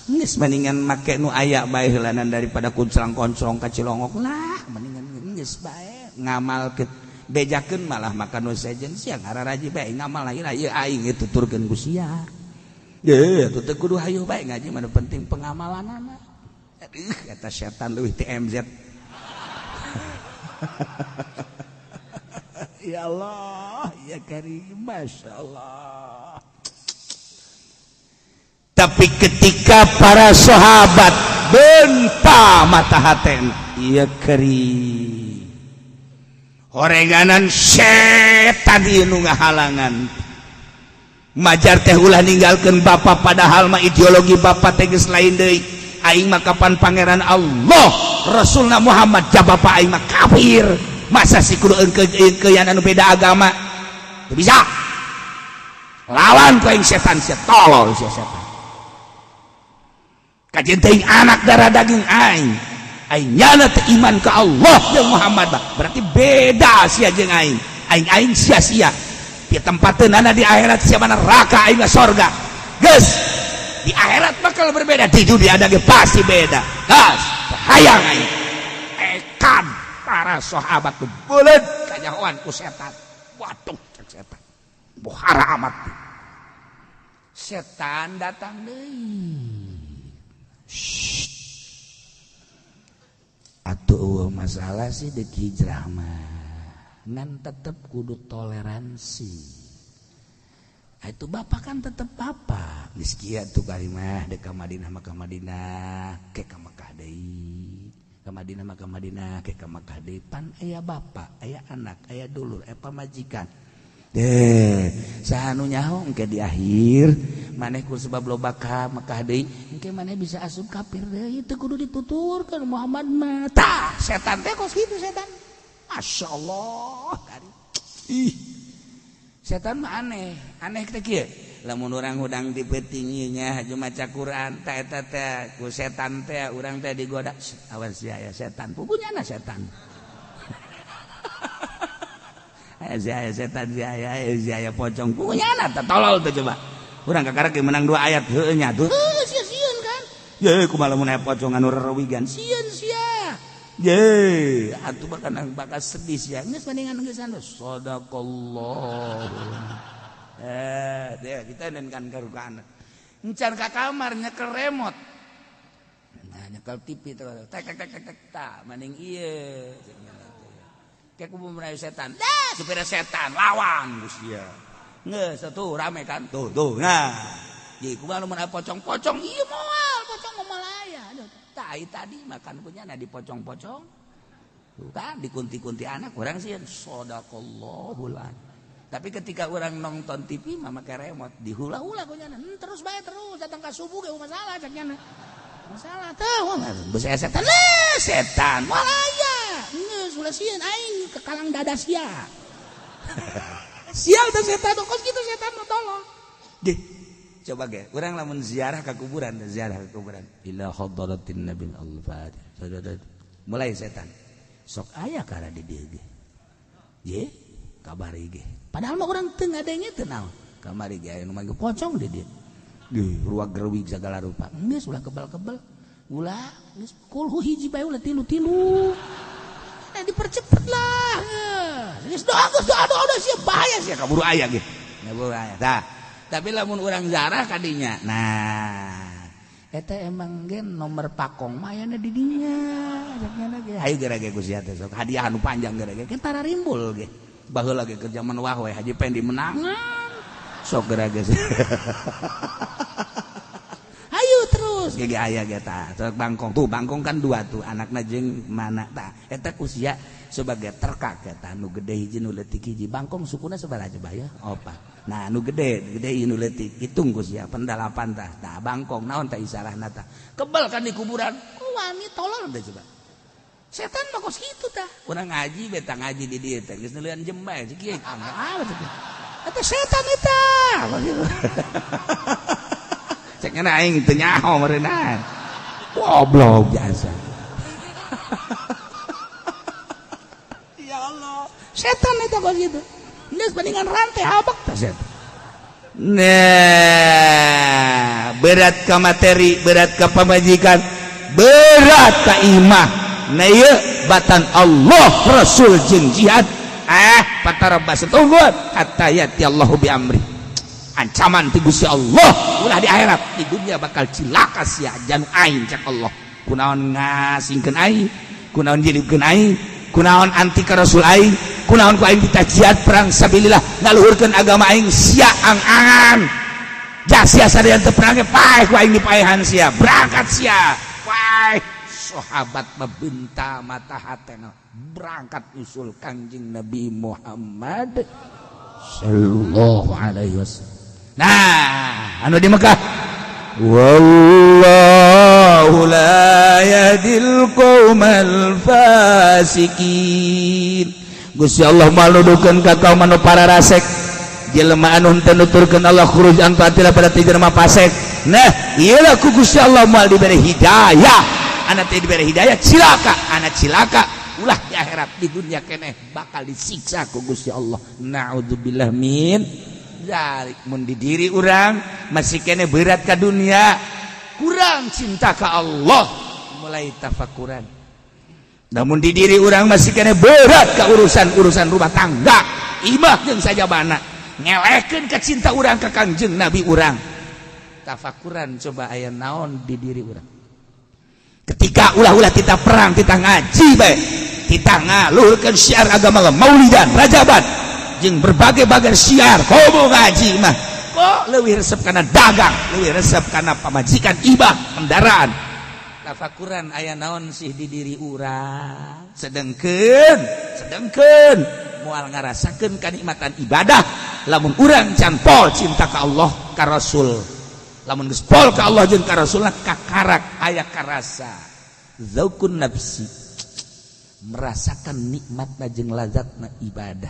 Geus mendingan make nu aya bae heulanan daripada kunclang-konclong ka Cilongok lah, mendingan geus bae ngamalkeun bejakeun malah makan nu sejen sia ngararaji bae ngamal lah ieu aing tuturkeun ku sia. Ye atuh teu kudu hayu bae ngaji mah penting pengamalanana. Aduh eta setan leuwih TMZ. Ya Allah, ya Karim, Masya Allah. Tapi ketika para sahabat Benta mata haten ieu keri horenganan setan ieu nu ngahalangan. Majar teh ulah ninggalkeun bapa, padahal mah ideologi bapa teh geus lain deui. Aing mah kapan Pangeran Allah, Rasulna Muhammad, ja bapa aing mah kafir. Masa sih kudu engkeun anu beda agama? Teu bisa lawan ku aing setan. Sia tolol sia setan. Kajeun teuing anak darah daging aing, aing nyana teu iman ka Allah jeung Muhammad bah. Berarti beda sia jeung aing, aing aing sia sia di tempateunana di akhirat sia mana neraka, aing mah sorga. Geus di akhirat bakal berbeda, di dunia ada ge pasti beda. Gas hayang aing ekan para sahabat tuh beuleut kanyahoan ku setan. Waduh, cek setan, bohara amat. Setan datang deui. Atuh masalah sih dek hijrah mah, ngan tetep kudu toleransi. Ah, itu bapak kan tetep bapak. Geus kieu tuh kalimah, dek ka Madinah mah ka Madinah, ke ka Mekah deui, ka Madinah mah ka Madinah, ke ka Mekah deui. Pan aya bapak, aya anak, aya dulur, aya pamajikan deh. Saha nu nyaho engke di akhir maneh ku sebab loba ka Mekah deui, engke maneh bisa asup kafir deui. Teu kudu dituturkeun Muhammad mah. Tah, setan teh kos kitu setan. Masya Allah. Ih, setan mah aneh aneh teh kieu. Lamun urang hudang di peuting nya haju maca Quran, ta eta teh ku setan teh urang teh digoda. Awas ya, ya setan, pupunyana setan. Aya setan, aya aya pocong, punyana teh tolol tuh. Coba urang kakara menang dua ayat heueuh nya tuh sia sieun kan ye. Kumaha lamun aya pocong anu rerewigan? Sieun sia ye atuh, bahkan bakal sedih sia. Geus mendingan geus anu sadaqallah. Eh, dia kita kan karukaan encan ka kamar nyekel remote. Nah, nyekel TV terus tek tek tek tek tek. Ta mending ieu kayak kubu merayu setan dah, supir setan lawan geus sia. Geus tuh rame kan tuh tuh. Nah, jadi kumaha lamun pocong-pocong ieu? Moal pocong mah malaya. Aduh, tai tadi makan punya. Nah, dipocong-pocong tuh kan, dikunti-kunti anak urang sih sadaqallahul. Tapi ketika orang nonton TV mah make remote dihula-hula kunyana, terus bae terus datang ke subuh ge masalah cak nyana. Masalah tuh geus aya setan lah, setan malaya geus ulah sieun aing kekalang dada sia. Sial teh setan kos kitu, setan mah tolong. Deh, coba ge urang lamun ziarah ke kuburan, ziarah ke kuburan, ila hadratin nabil al-fatih, mulai setan sok aya kara di dieu ge. Ye kabari ge, padahal mah urang teu ngadenge teu naon. Kamari ge aya nu manggil pocong di dieu. Di ruang gerwig segala rupa. Geus ulah kebal-kebal, ulah. Geus kulhu hiji bae, ulah tilu-tilu. Nah, dipercepet lah. Geus doa, geus doa, doa udah siap bahaya sia, kaburu aya ge. Kaburu aya. Tah, tapi lamun urang zarah kadinya, nah eta emang gen nomor pakong mah ayana di dinya. Ajaknya ge hayu geura ge ku sia teh sok hadiah anu panjang geura ge tara rimbul ge. Baheula ge keur zaman wah we Haji Pendi menangan sok geura ge. Ayo terus ge aya ge tah sok bangkong tuh, bangkong kan dua tuh anakna jeung mana. Tah, eta usia sebagai terkak eta nu gede hiji, nu leutik hiji. Bangkong sukuna sabaraha coba ya? Opat. Nah, nu gede gede nu leutik hitung ku sia pendalapan. Tah tah bangkong naon tah isarahna? Tah kebel kan di kuburan. Kok wani tolol teh coba? Setan mah kos kitu tah. Urang ngaji beta ngaji di dieu teh geus neuleun jembae cik kieu. Ah, eta setan eta. Cek nya aing teu nyaho meureunna. Goblok jasa. Ya Allah, setan eta kos kitu. Geus mendingan rantai habak tah setan. Nah, berat ke materi, berat ke pamajikan, berat ke imah. Nah, ieu batan Allah Rasul jeung jihad. Ah, patarabas tunggu hatta yati Allahu bi amri. Ancaman ti Gusti Allah ulah di akhirat, di dunia bakal cilaka sia janu aing cak Allah. Kunaon ngasingkeun aing, kunaon jilibkeun aing, kunaon anti ka Rasul aing, kunaon ku aing kita jihad perang sabilillah ngaluhurkeun agama aing, sia ang-angan. Ja sia sadaya teu perang, paeh ku aing dipaehan sia. Berangkat sia. Paeh. Baik sahabat mebenta mata hatena berangkat usul Kangjeng Nabi Muhammad sallallahu alaihi wasallam. Nah, anu di Mekah, wallahu la yahdil qaumal fasikin. Gusti Allah moal nuduhkeun ka kaum anu para rasek, jelema anu henteu nuturkeun Allah khuruj an taatillah pada ti jelema fasek. Nah, ieu ku Gusti Allah moal dibere hidayah. Anak teh dibere hidayah cilaka, anak cilaka ulah di akhirat, di dunia keneh bakal disiksa ku Gusti Allah. Naudzubillah min dzalik. Mun di diri urang masih keneh berat ka dunia, kurang cinta ka Allah, mulai tafakuran. Namun di diri urang masih keneh berat ke urusan-urusan rumah tangga, imah jeung sajabana, ngelehkeun ka cinta urang ka Kangjeng Nabi urang, tafakuran coba aya naon di diri urang. Ketika ulah-ulah kita perang, kita ngaji bae, kita ngaluhurkeun syiar agama, maulidan, rajaban jeung berbagai-bagai syiar, komo ngaji mah kok leuwih resep kana dagang, leuwih resep kana pamajikan, ibah, kendaraan. Tafakuran aya naon sih di diri urang. Sedengkeun sedengkeun moal ngarasakeun kanikmatan ibadah lamun urang can pol cinta ka Allah ka Rasul. Lamun geus pol ka Allah jeung ka Rasulna, kakarak aya karasa zaukun nafsi, merasakan nikmatna jeung lazatna ibadah.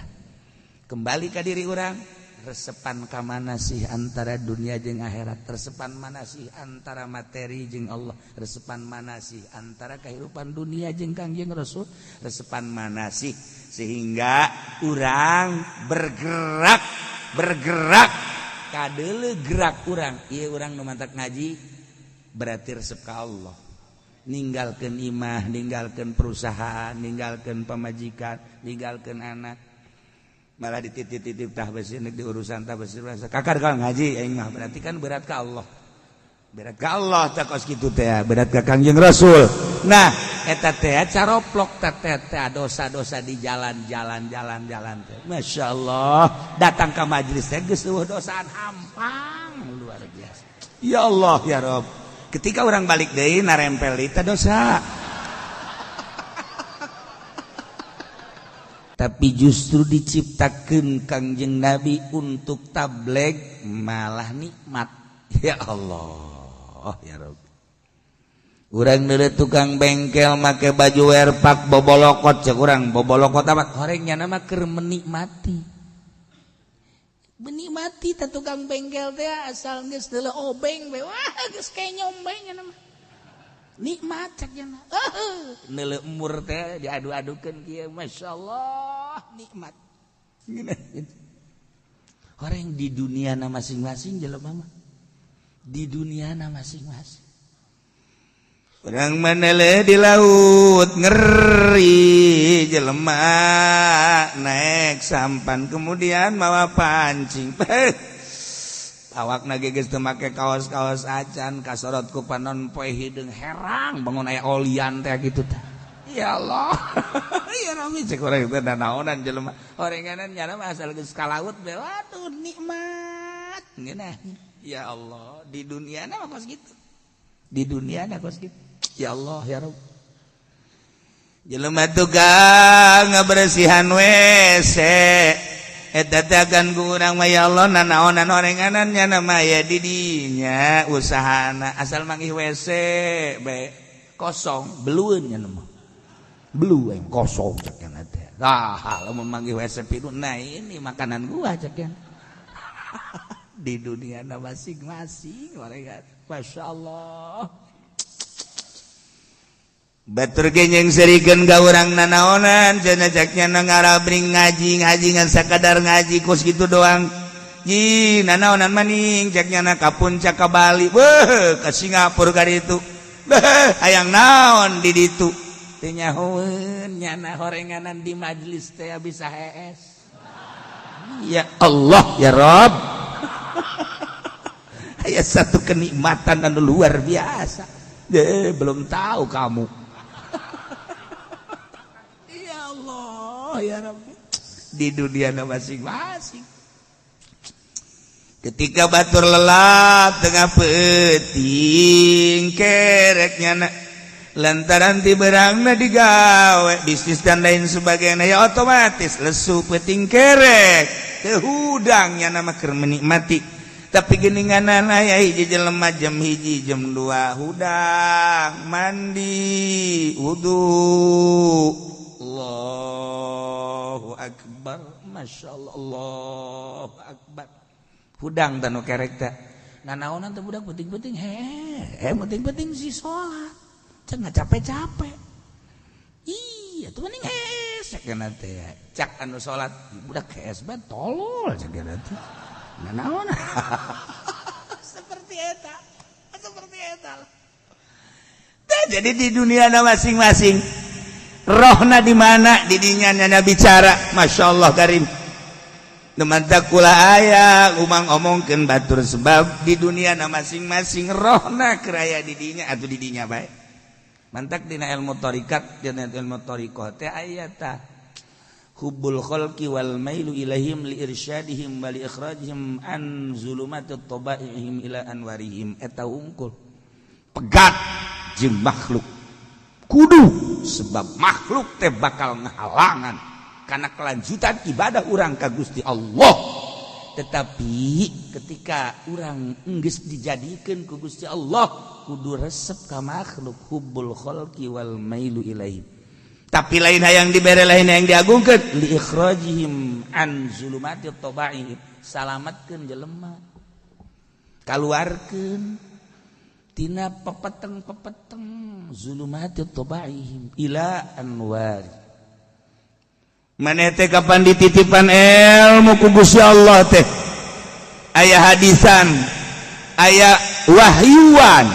Kembali ke diri urang, resepan ka mana sih antara dunia jeung akhirat? Resepan mana sih antara materi jeung Allah? Resepan mana sih antara kehidupan dunia jeung Kangjeng Rasul? Resepan mana sih sehingga urang bergerak, bergerak kadeuleu gerak urang ieu? Urang nu mantak ngaji berarti resep ka Allah, ninggalkeun imah, ninggalkeun perusahaan, ninggalkeun pamajikan, ninggalkeun anak, malah dititip-titip tah besi di urusan tah besi kakar kalau ngaji aing mah. Berarti kan berat ke Allah, berat ke Allah tak kos kitu teh, berat ke Kangjeng Rasul. Nah, eta teh caroplok teh teh dosa-dosa di jalan-jalan jalan-jalan teh. Masya Allah, datang ke majelis teh geus eueuh dosaan, hampang luar biasa. Ya Allah ya Rob, ketika orang balik deui narempel di dosa. Tapi justru diciptakan Kangjeng Nabi untuk tabligh malah nikmat. Ya Allah ya Rob, urang deuleu tukang bengkel make baju werpak bobolokot, cek urang bobolokot amat horengnya nama keur menikmati, menikmati. Teh tukang bengkel teh asal geus deuleu obeng we, wah, geus kenyom bae nya nama nikmat cek nya. Neuleu emur teh diadu-adukeun kieu, masyaallah, nikmat. Orang di dunia na masing-masing, jelema mah di dunia na masing-masing. Orang manele di laut ngeri, jelema naik sampan kemudian mawa pancing, awak nage geus teu make kaos-kaos acan, kasorot ku panon poe hideung herang, bangun aya olian teh gitu teh. Ya Allah ya Rabbi, cek urang teh naonan jelema orenganan nyana mah asal geus ka laut be, waduh, nikmat ngeunah. Ya Allah, di dunia na mah kos kitu, di dunia na kos kitu. Ya Allah ya Rabb, jelema tukang ngabersihan WC eta teh agan ku urang mah, ya Allah, nanaonan orenganan nya mah ya di dinya usahana, asal manggih WC bae kosong belueun nya mah, belu yang kosong cek nya teh. Ah, lamun manggih WC pinuh, nah ini makanan gua cek nya. Di dunia na masing-masing mereka, Masya Allah. Batur ge nyengserikeun ka urang nanaonan cenah cek nya, ngarabring ngaji, ngaji ngan sakadar ngaji kos kitu doang. Ji nanaonan maning cek nya, ka puncak, ka Bali, beuh, ka Singapura, ka ditu. Beuh, hayang naon di ditu teu nyahoeun nyana horenganan di majlis teh bisa hees. Ya Allah ya Rob, aya satu kenikmatan anu luar biasa. Belum tahu kamu. Ya Allah ya Rabbi, di dunia masing-masing. Ketika batur lelap tengah peuting kereknya na Lantaran ti berangna digawe bisnis dan lain sebagainya, ya otomatis lesu, penting kerek teu hudangnya nama keur menikmati. Tapi geninganan aya hiji jelema jam 1, jam 2 hudang, mandi, wudu, Allahu akbar, Masya Allah, Allahu akbar, hudang tanu kerek teh nanaonan teh budak penting-penting he eh penting-penting si salat cek nggak capek-capek. Iya tuh mending hese kana teh. Cak anu salat, budak hees bae, tolol, cek kana teh nanaon. Seperti eta, seperti eta. Teh, jadi di dunia na masing-masing rohna di mana didinya nyana bicara. Masya Allah karim. Mantap kula aya umang omongkeun batur, sebab di dunia na masing-masing rohna keraya didinya atau didinya bae. Mantak dina ilmu tarikat, dina ilmu tariqah teh aya tah hubbul khalqi wal mailu ilaihim li irsyadihim wa li ikhrajihim an zulumati tabaihim ila anwarihim. Eta unggul pegat jeung makhluk kudu, sebab makhluk teh bakal ngahalangan karena kelanjutan ibadah urang ka Gusti Allah. Tetapi ketika urang enggeus dijadikeun ku Gusti Allah, kudu resep ka makhluk, hubbul khalqi wal mailu ilaihim, tapi lain hayang dibere, lain yang diagungkeun, li ikhrajihim an zulumati tabaihim, salamatkeun jelema, kaluarkeun tina pepeteng-pepeteng zulumati tabaihim ila anwar. Maneh teh kapan dititipan ilmu ku Gusti Allah teh, aya hadisan, aya wahyuan,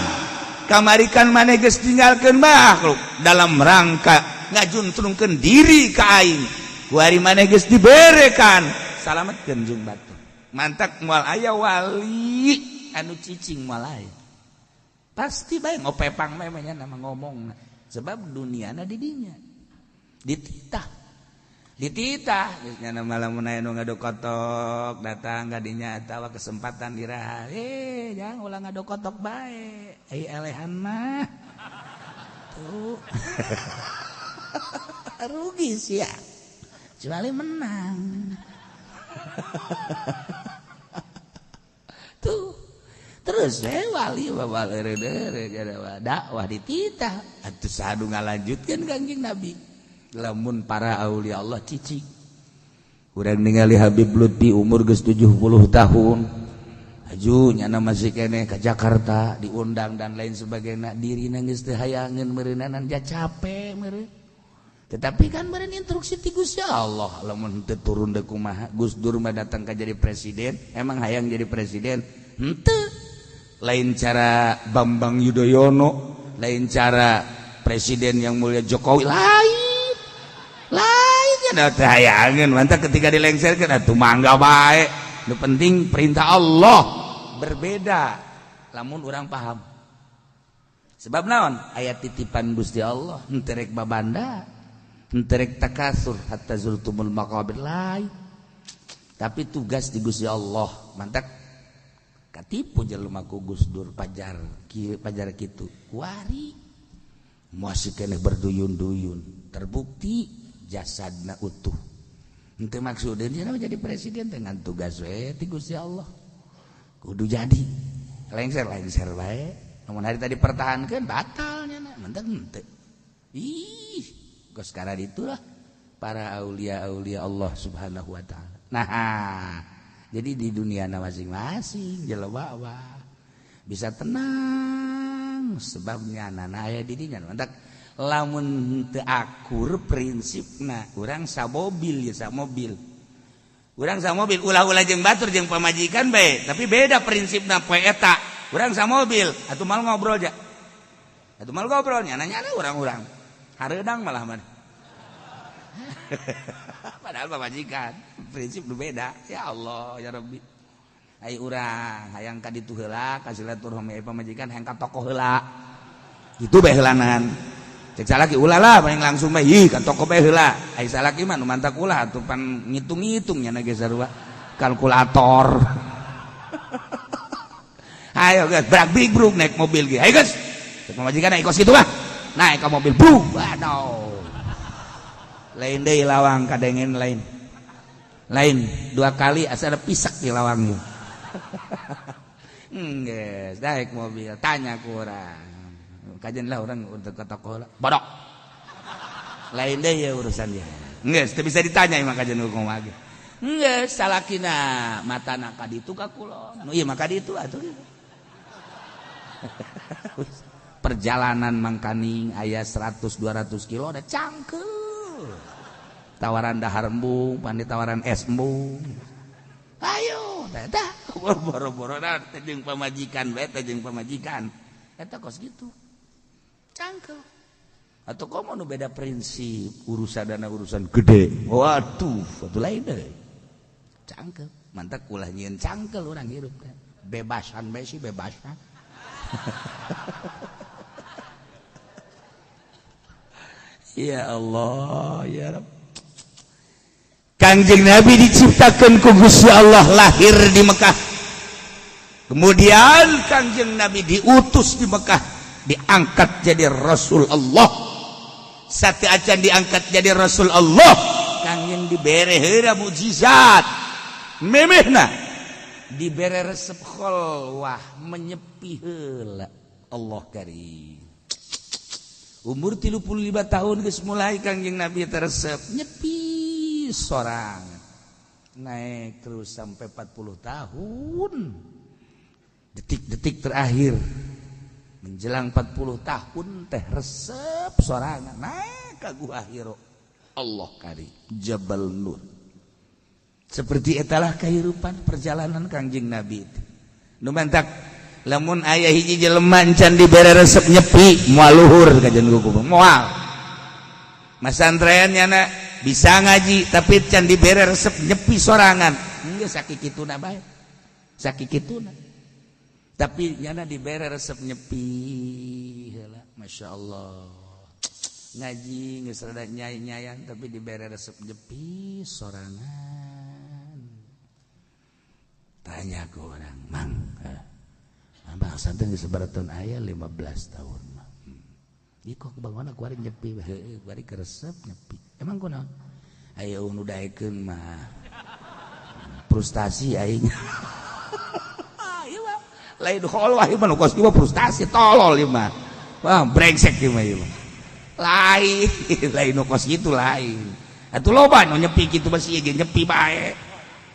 kamarikan maneh geus tinggalkeun makhluk dalam rangka ngajuntrungkeun diri ka aing. Kuari maneh geus diberekan, salametkeun jeung batur. Mantak moal aya wali anu cicing, moal aya. Pasti bae ngopepang memangnya nama ngomong, sebab duniana di dinya dititah, dititah geus malam aya nu ngadokotok datang ka dinya atawa kesempatan diraha, eh jangan ulah ngadokotok bae, ai elehan mah tuh rugi sih ya, kecuali menang tuh. Terus wali dakwah dititah atuh sadu ngalanjutkeun Kangjeng Nabi. Lamun para aulia Allah cicing, urang ningali Habib Lutfi umur geus 70 tahun aju nyana masih keneh ke Jakarta diundang dan lain sebagainya, dirina geus teu hayangeun meureunanan, ja capek meureun. Tetapi kan meureun instruksi ti Gusti Allah, lamun teu turun deui kumaha? Gus Dur mah datang ka jadi presiden, emang hayang jadi presiden? Henteu. Lain cara Bambang Yudhoyono, lain cara presiden yang mulia Jokowi, lain lain ya teu hayangeun. Mantap ketika dilengserkeun atuh mangga bae, nu penting perintah Allah. Berbeda lamun urang paham sebab naon, aya titipan Gusti Allah, henteu rek babanda, henteu rek takasur hatta zurtumul maqabir, lain. Tapi tugas di Gusti Allah. Mantak katipu jelema ku Gus Dur, pajar kieu, pajar kitu, kuari masih keneh berduyun-duyun, terbukti jasadna utuh. Henteu maksudnya dia jadi presiden, dengan tugas we ti Gusti Allah kudu jadi lengser, lengser bae. Namun hari tadi pertahankan batalnya mantak henteu. Ih, geus sekarang itulah para aulia aulia Allah Subhanahu wa taala. Nah, jadi di dunia masing-masing jelema bisa tenang sebabnya nana aya di dinya. Mantak lamun teu akur prinsipna urang samobil ya, samobil urang, samobil ulah-ulah jeung batur, jeung pamajikan bae, tapi beda prinsipna poe eta. Urang samobil atuh mal ngobrol ja, atuh mal ngobrol nyana nyana urang-urang hareudang malah mah, padahal pamajikan prinsip beda. Ya Allah ya Rabbi, ai urang hayang ka ditu heula ka silaturahmi, pamajikan hayang ka toko heula gitu bae heulanan. Cek salaki ulah lah, paling langsung bae ih ka toko bae heula. Ai salaki mah nu mantak ulah atuh, pan ngitung-ngitung nya ge sarua kalkulator. Ayo guys, brak brik bruk naik mobil ge, ayo guys. Cek pamajikan, ayo kos kitu mah. Naik ke mobil, bu, waduh. Lain deui lawang kadengen lain. Lain dua kali asa ada pisak di lawangnya. Geus, naik mobil, tanya ku urang. Kajen lah orang untuk ke toko lah. Bodok. Lain deh ya urusan dia. Geus, teu bisa ditanya emang kajen hukum lagi. Geus, salakina matana ka ditu ka kulon. Nu ieu mah ka ditu atuh. Perjalanan mangkaning aya 100 200 kilo ada cangkeul. Tawaran dahar embung, pan tawaran es embung. Ayo, teh boro-boro teh jeung pamajikan bae teh jeung pamajikan. Eta kos gitu. Cangkeul. Atau komo nu beda prinsip urusan dana urusan gede. Waduh, atuh lain deui. Cangkeul. Mantak ulah nyieun cangkeul urang hirup teh. Bebasan bae sih bebasan. Ya Allah, ya Rabb. Kangjeng Nabi diciptakan ku Gusti Allah lahir di Mekah. Kemudian Kangjeng Nabi diutus di Mekah, diangkat jadi Rasul Allah. Sate acan diangkat jadi Rasul Allah, Kangjeng dibere heula mukjizat. Memehna dibere resep kholwah menyepi heula. Allah karim. Umur 35 tahun geus mulai Kangjeng Nabi teresep nyepi sorangan. Naik terus sampai 40 tahun. Detik-detik terakhir menjelang 40 tahun teh resep sorangan naik ka Gua Hiro. Allah kari Jabal Nur. Seperti etalah kehidupan perjalanan Kangjeng Nabi itu. Nu mantak lamun aya hiji jelema encan dibere resep nyepi moal luhur kajian kuku moal. Masantren nyana bisa ngaji tapi can dibere resep nyepi sorangan. Geus sakikituna bae. Sakikituna. Tapi nyana dibere resep nyepi heula, Masya Allah. Ngaji geus rada nyai-nyayan tapi dibere resep nyepi sorangan. Tanya ke orang, "Mang, Abah santen geus sabaraha tahun aya 15 tahun mah." Ieu kok bangun kuari nyepi, heueuh kuari keresep nyepi. Emang kunaon? Aya nu daekeun mah. Frustasi aing. Ieu mah lain kholwah ieu mah nu kos ieu mah frustasi tolol ieu mah. Wah, brengsek ieu mah ieu mah. Lain, lain nu kos kitu lain. Atuh loba nu nyepi kitu mah sieun ge nyepi bae.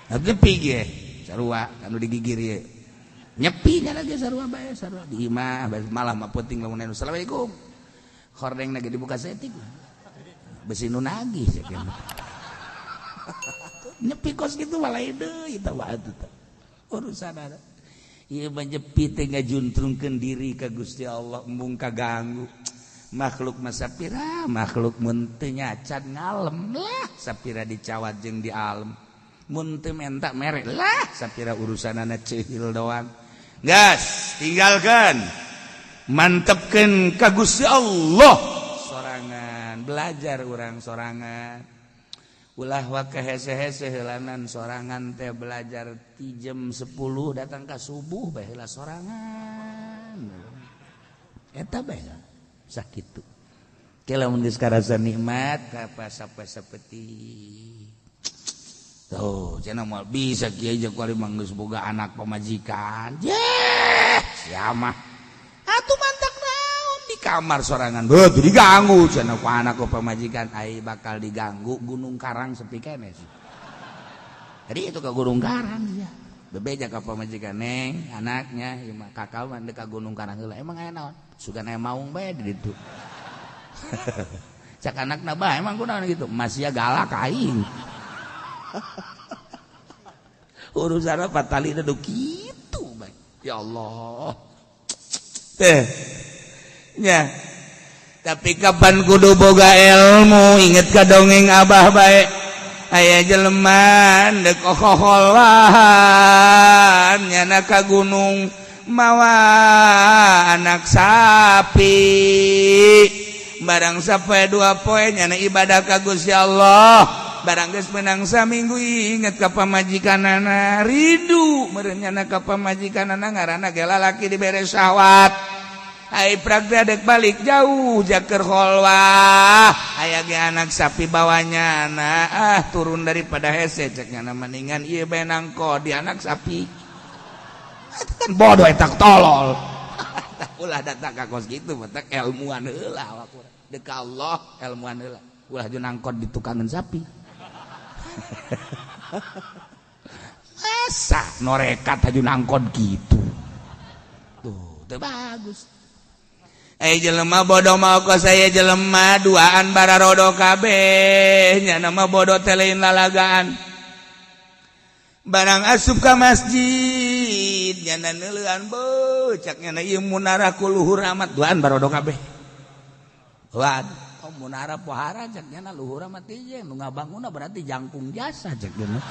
Atuh nyepi ge sarua anu digigir ieu. Nyepi nya lagi sarua bae sarua di imah malah mah penting lamun anu assalamualaikum. Hordeng lagi dibuka setik. Besi nu nagih cek. Nyepi kos kitu mah lain deui eta mah atuh teh. Urusan ada. Ieu mah nyepi teh ngajuntrungkeun diri ka Gusti Allah embung kaganggu. Makhluk mah sapira makhluk mun teu nyacan ngalem lah sapira dicawat jeung di alem. Mun teu menta mere lah sapira urusanana ceuhil doang. Gas, tinggalkan. Mantepkeun ka Gusti Allah sorangan, belajar urang sorangan. Ulah waka hese-hese heulanan sorangan teh belajar ti jam 10 datang ka subuh bae heula sorangan. Eta bae sakitu. Ke lamun geus karasa nikmat ka sapetik. Tuh, cenah moal bisa kiai jeung kuari mah geus boga anak pamajikan. Yeh, sia mah. Atuh mantak naon di kamar sorangan. Beuh, diganggu cenah ku anak ku pamajikan ai bakal diganggu Gunung Karang sepi keneh sih. Jadi itu ke Gunung Karang ya. Bebeja ka pamajikan neng anaknya ieu mah kakak mah deuk ka Gunung Karang heula. Emang aya naon? Sugan aya maung bae di ditu. Cak anakna bah emang kunaon gitu. Masih galak aing. Urusan apa tali nu kitu bae. Ya Allah. Teh. Nya. Tapi kapan kudu boga ilmu inget ka dongeng abah bae. Aya jelema deuk okoholahan nyana ka gunung mawa anak sapi. Barang sampai 2 poe nyana ibadah ka Gusti Allah. Barang geus menang saminggu inget ka pamajikanana rindu meureun nyana ka pamajikanana ngaranna ge lalaki dibere syahwat. Ai prak dek balik jauh jaker kholwah aya ge anak sapi bawanya nah ah turun daripada hese cek nyana mendingan ieu bae nangko di anak sapi. Itu kan bodoh eta tolol. Ulah datang ka kos kitu matak ilmuan heula awak urang. Deuk Allah ilmuan heula. Ulah jeung nangkot di tukangan sapi. Masa norekat haju nangkot gitu. Tuh, teu bagus. Jelema bodoh mau ke saya jelema duaan bararodo kabeh nya nama bodoh teh lain lalagaan barang asup ka masjid nyana neuleuan beuh cak nyana ieu munara ku luhur amat duaan barodo kabeh. Waduh, oh munara pohara cak nyana luhur amat ieu nu ngabangunna berarti jangkung jasa cak nyana.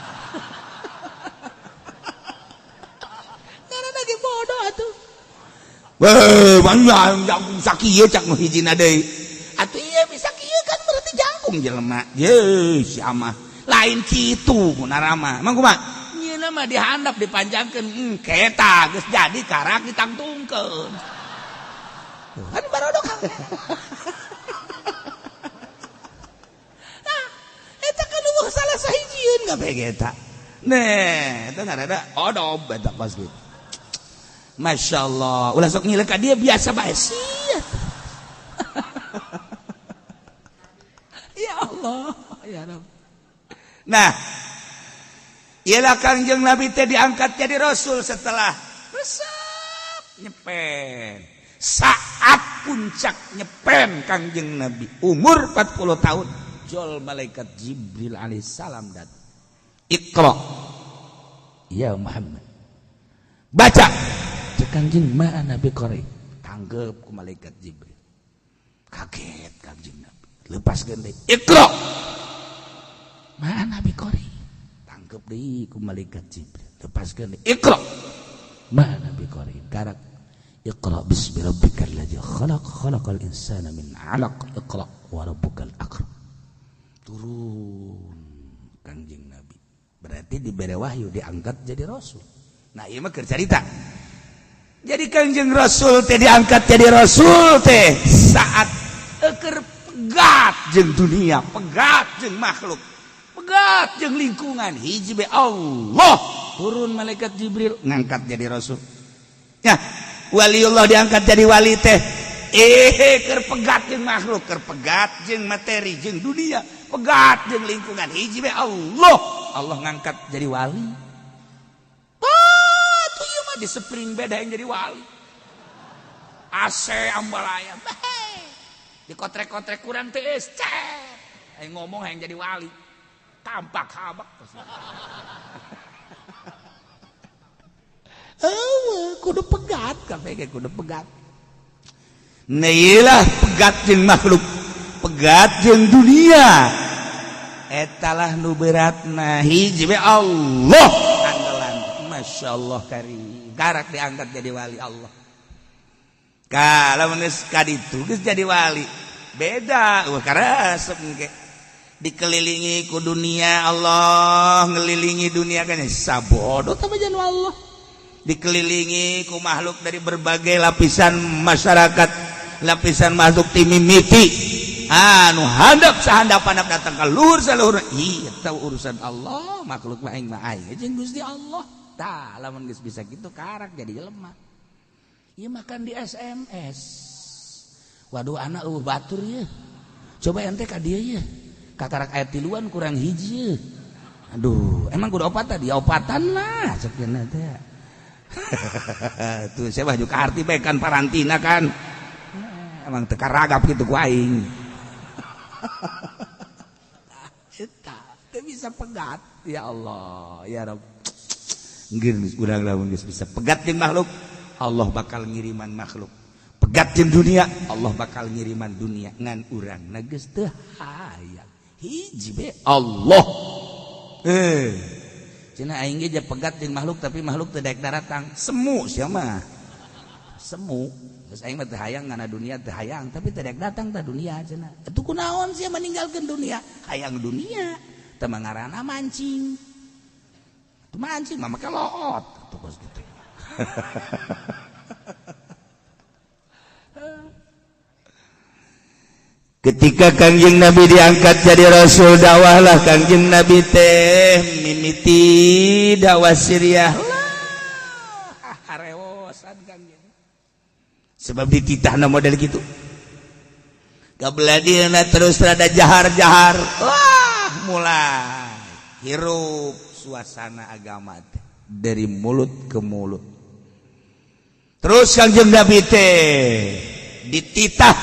Karena lagi bodoh atuh. Weh, mana jangkung sakieu cak nu hijina deui. Atuh ieu bisa kieu kan berarti jangkung jelema. Ye, si amah. Lain kitu munara mah. Emang kumaha? Nyeuna mah dihandap dipanjangkeun, keta geus jadi karak ditangtungkeun. Kan barodok. Nah, eta kan eueuh salah sahijieun kabeh eta. Neh, eta ngaranna odob eta kos kitu. Masya Allah, ulah sok ngilek ka dia biasa bae sia. Ya Allah, ya Rabb. Nah, ialah Kangjeng Nabi teh diangkat jadi rasul setelah resep nyepen. Saat puncak nyepen Kangjeng Nabi umur 40 tahun, jol malaikat Jibril alaihissalam datang. Iqra ya Muhammad. Baca. Kangjeng ma Nabi qari tanggep ku malaikat Jibril. Kaget Kangjeng Nabi. Lepaskeun deui. Iqra. Ma Nabi qari. Tanggep deui ku malaikat Jibril. Lepaskeun deui. Iqra. Ma Nabi qari. Karak Iqra bismi rabbikal ladzi khalaq khalaqal insana min 'alaq iqra wa rabbukal akram. Turun Kangjeng Nabi. Berarti diberi wahyu diangkat jadi rasul. Nah, ieu mah keur carita. Jadi Kangjeng Rasul teh diangkat jadi rasul teh saat eker pegat jeung dunia, pegat jeung makhluk, pegat jeung lingkungan. Hiji be Allah turun malaikat Jibril ngangkat jadi rasul. Ya, waliullah diangkat jadi wali teh keur pegat jeung makhluk, keur pegat jeung materi jeung dunia, pegat jeung lingkungan. Hiji be Allah, Allah ngangkat jadi wali. Di spring beda yang jadi wali. AC ambalaya. Di kotrek-kotrek kurang teh cet. Aing ngomong yang jadi wali. Tampak habak. Kudu pegat kabeh kudu pegat. Neilah pegat jeung makhluk, pegat jeung dunia. Etalah nu beratna hiji be Allah andalan. Masya Allah karim. Karak diangkat jadi wali Allah. Kalau geus kaditu geus jadi wali. Beda, wah karesep engke. Dikelilingi ku dunia Allah, ngelilingi dunia kan sabodo tah bajan Allah. Dikelilingi ku makhluk dari berbagai lapisan masyarakat, lapisan makhluk timimiti. Anu handap sahandap-handap datang ka luhur saluhur. Ih, eta urusan Allah, makhluk mah aing mah aing jeung Gusti Allah. Tah, lamun geus bisa gitu karak jadi jelema. Ieu makan di SMS. Waduh anak eueuh batur ieu. Coba ente ka dieu ieu. Kakarak aya tiluan kurang hiji ieu. Aduh, emang kudu opatan ya opatan lah cek cenah teh. Tuh saya baju karti bae kan parantina kan. Emang teu karagap kitu ku aing. Eta teu bisa pegat ya Allah, ya Rabb. Urang lamun geus bisa pegat jeung makhluk, Allah bakal ngiriman makhluk. Pegat jeung dunia, Allah bakal ngiriman dunia. Ngan urang na geus teu hayang. Hiji be Allah. Cenah aing ge pegat jeung makhluk tapi makhluk teu daek daratang. Semu sia mah. Semu. Geus aing mah teu hayang ngana dunia teu hayang tapi teu daek datang ta dunia cenah. Atuh kunaon sia meninggalkeun dunia? Hayang dunia. Teu mangarana mancing. Mancing mah make loot tuh kos gitu. Ketika Kangjeng Nabi diangkat jadi rasul, dakwahlah Kangjeng Nabi teh mimiti dakwah sirriyah lah, harewosan Kangjeng, sebab dititahna model gitu. Kabelah terus rada jahar-jahar, wah, mulai hirup suasana agama teh dari mulut ke mulut. Terus Kangjeng Nabi teh dititah,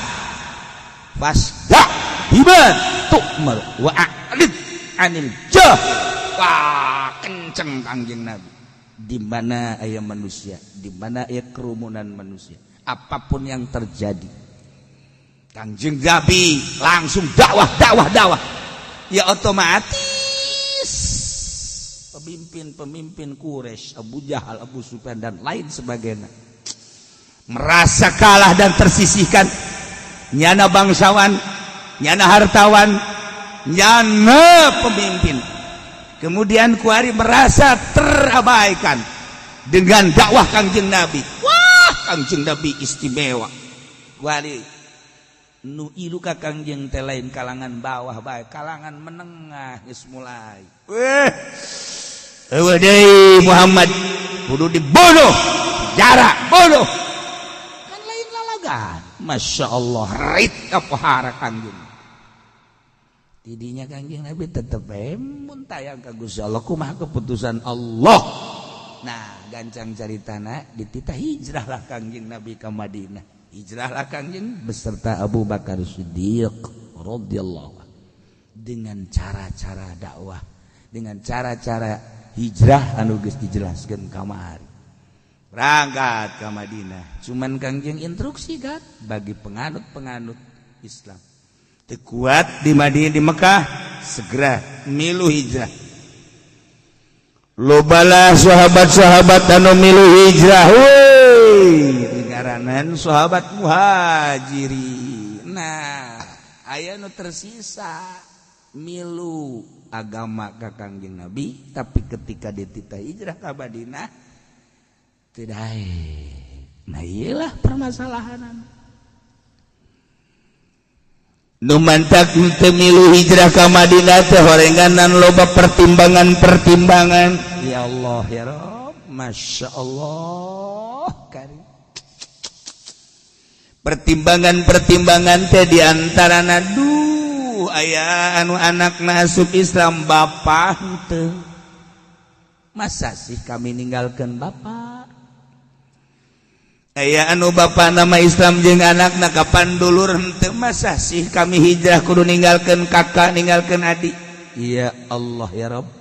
"Fasda' bima tu'mar wa a'rid 'anil jahil." Wah, kenceng Kangjeng Nabi. Di mana aya manusia, di mana aya kerumunan manusia, apapun yang terjadi, Kangjeng Nabi langsung dakwah, dakwah, dakwah. Ya, otomatis pemimpin-pemimpin Quraisy, Abu Jahal, Abu Sufyan, dan lain sebagainya merasa kalah dan tersisihkan. Nyana bangsawan, nyana hartawan, nyana pemimpin, kemudian kuari merasa terabaikan dengan dakwah Kangjeng Nabi. Wah, Kangjeng Nabi istimewa. Kuari nu ilu ka Kangjeng teh lain kalangan bawah bae, kalangan menengah geus mulai, "Weh, euweuh deui Muhammad, kudu dibunuh, jarak bunuh." Kan lain lalagan. Masya Allah, rit kapohara Kangjeng. Tidinya Kangjeng Nabi tetep mun tayang ka Gusti Allah, kumaha keputusan Allah. Nah, gancang caritana, dititah hijrahlah Kangjeng Nabi ke Madinah. Hijrahlah Kangjeng beserta Abu Bakar Siddiq radhiyallahu, dengan cara-cara dakwah, dengan cara-cara hijrah anu geus dijelaskeun kamari. Berangkat ke Madinah, cuman Kangjeng instruksi kan bagi penganut-penganut Islam kuat di Madinah, di Mekah, segera milu hijrah. Lobalah sahabat-sahabat anu milu hijrah. Woi, ngaranan sahabat Muhajirin. Nah, aya nu tersisa milu agama ka Kangjeng Nabi, tapi ketika dititah hijrah ka Madinah tidak. Nah, iyalah permasalahan. Nu mantak teu milu hijrah ka Madinah teh horenganan loba pertimbangan-pertimbangan. Ya Allah, ya Rabb, Masya Allah karim. Pertimbangan-pertimbangan teh diantara, duh, aya anu anak masuk Islam, bapak teu. Masa sih kami ninggalkan bapak? Aya anu bapak nama Islam jeung anak, na kapan dulur henteu. Masa sih kami hijrah kudu ninggalkan kakak, ninggalkan adik? Ya Allah, ya Rabb.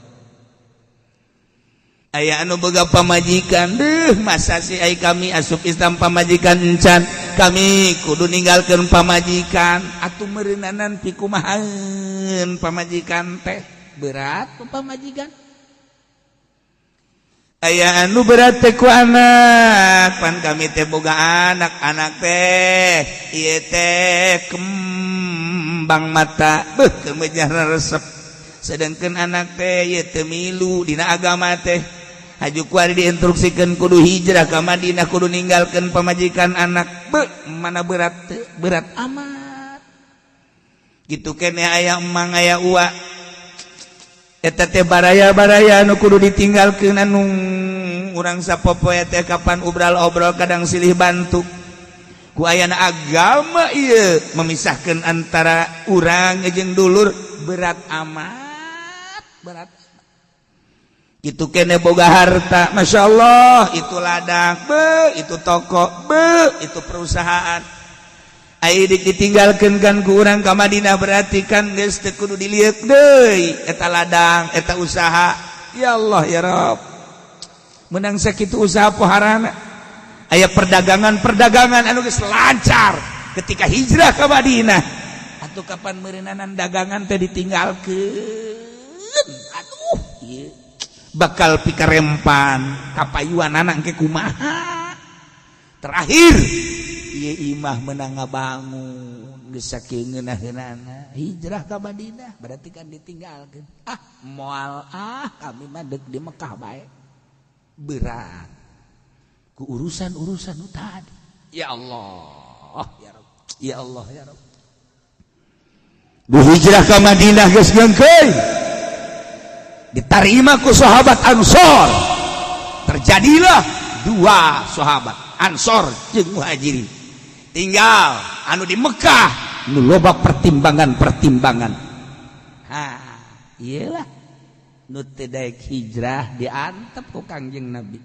Aya anu boga pamajikan, deh, masa sih ay kami asup Islam, pamajikan encan, kami kudu ninggalkan pamajikan? Atuh meureunanan pikumahaeun pamajikan teh, berat pamajikan. Aya anu berat teh ku anak, pan kami teh boga anak, anak teh ieu teh kembang mata, beuh, kemejarna resep, sedangkan anak teh ieu teu milu dina agama teh. Haju kuari diinstruksikan kudu hijrah ka Madinah, kudu ninggalkeun pamajikan, anak, beuh, mana berat teh? Berat amat. Gitu kene aya emang, aya uwa, eta teh baraya-baraya anu kudu ditinggalkeun, anu urang sapopoe teh kapan obral-obrol kadang silih bantu. Ku ayana agama ieu memisahkan antara urang jeung dulur, berat amat, berat. Itu kene boga harta, Masya Allah, itu ladang be, itu toko be, itu perusahaan. Adik ditinggalkan kan ku urang ka Madinah, berarti kan geus teu kudu dilieuk deui eta ladang, eta usaha. Ya Allah, ya Rabb, menang sakitu usaha poharana. Aya perdagangan-perdagangan anu geus lancar ketika hijrah ke Madinah, atau kapan meureunanan dagangan teh ditinggalkeun? Aduh, ieu bakal pikarempan kapayuan anak ke kumaha? Terakhir ieu imah menang ngabangun geus saking ngeunaheunana, hijrah ka Madinah berarti kan ditinggalkeun. Ah, moal ah, kami mah deuk di Mekah bae. Berat ku urusan-urusan tadi. Ya Allah, ya Rabb, ya Allah, ya Rabb. Bu hijrah ke Madinah geus geungkeuy, diterima ku sahabat Ansor. Terjadilah dua sahabat Ansor jeung Muhajirin, tinggal anu di Mekah nu loba pertimbangan-pertimbangan. Ha, iyalah, nu teu daek hijrah diantep ku Kangjeng Nabi,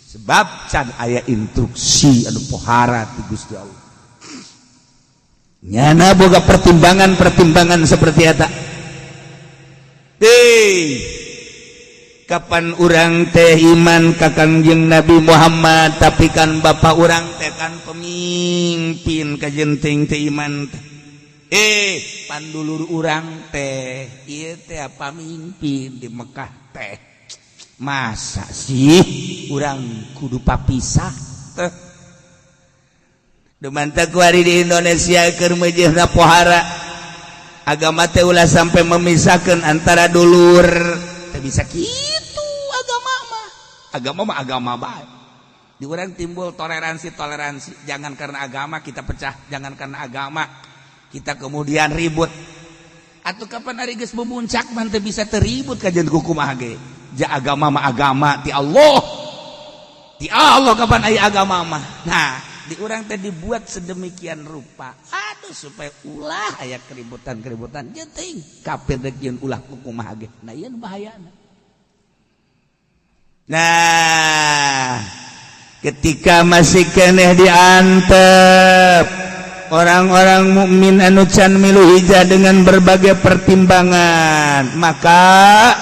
sebab can aya instruksi anu pohara ti Gusti Allah. Nyana boga pertimbangan-pertimbangan seperti eta. Hei, kapan urang teh iman ka Kangjeng Nabi Muhammad, tapi kan bapak urang teh kan pemimpin, kajenting teh iman teh. Pandulur urang teh ieu teh pamimpin di Mekah teh, masa sih urang kudu papisah teh? Dumanta kuari di Indonesia keur meujeuhna pohara agama teh, ulah sampai memisahkan antara dulur. Teu bisa kitu. Agama mah, agama mah agama bae. Di urang timbul toleransi toleransi. Jangan karena agama kita pecah, jangan karena agama kita kemudian ribut. Atau kapan hari geus memuncak mah teu bisa teribut kajian kumaha ge. Ja agama mah agama ti Allah, ti Allah. Kapan aya agama mah? Nah, di urang teh dibuat sedemikian rupa, aduh, supaya ulah aya keributan-keributan. Jeung kafir rek jeung ulah kumaha ge. Nah, ieu nu bahayana. Nah, ketika masih keneh diantep orang-orang mukmin anu can milu hijrah dengan berbagai pertimbangan, maka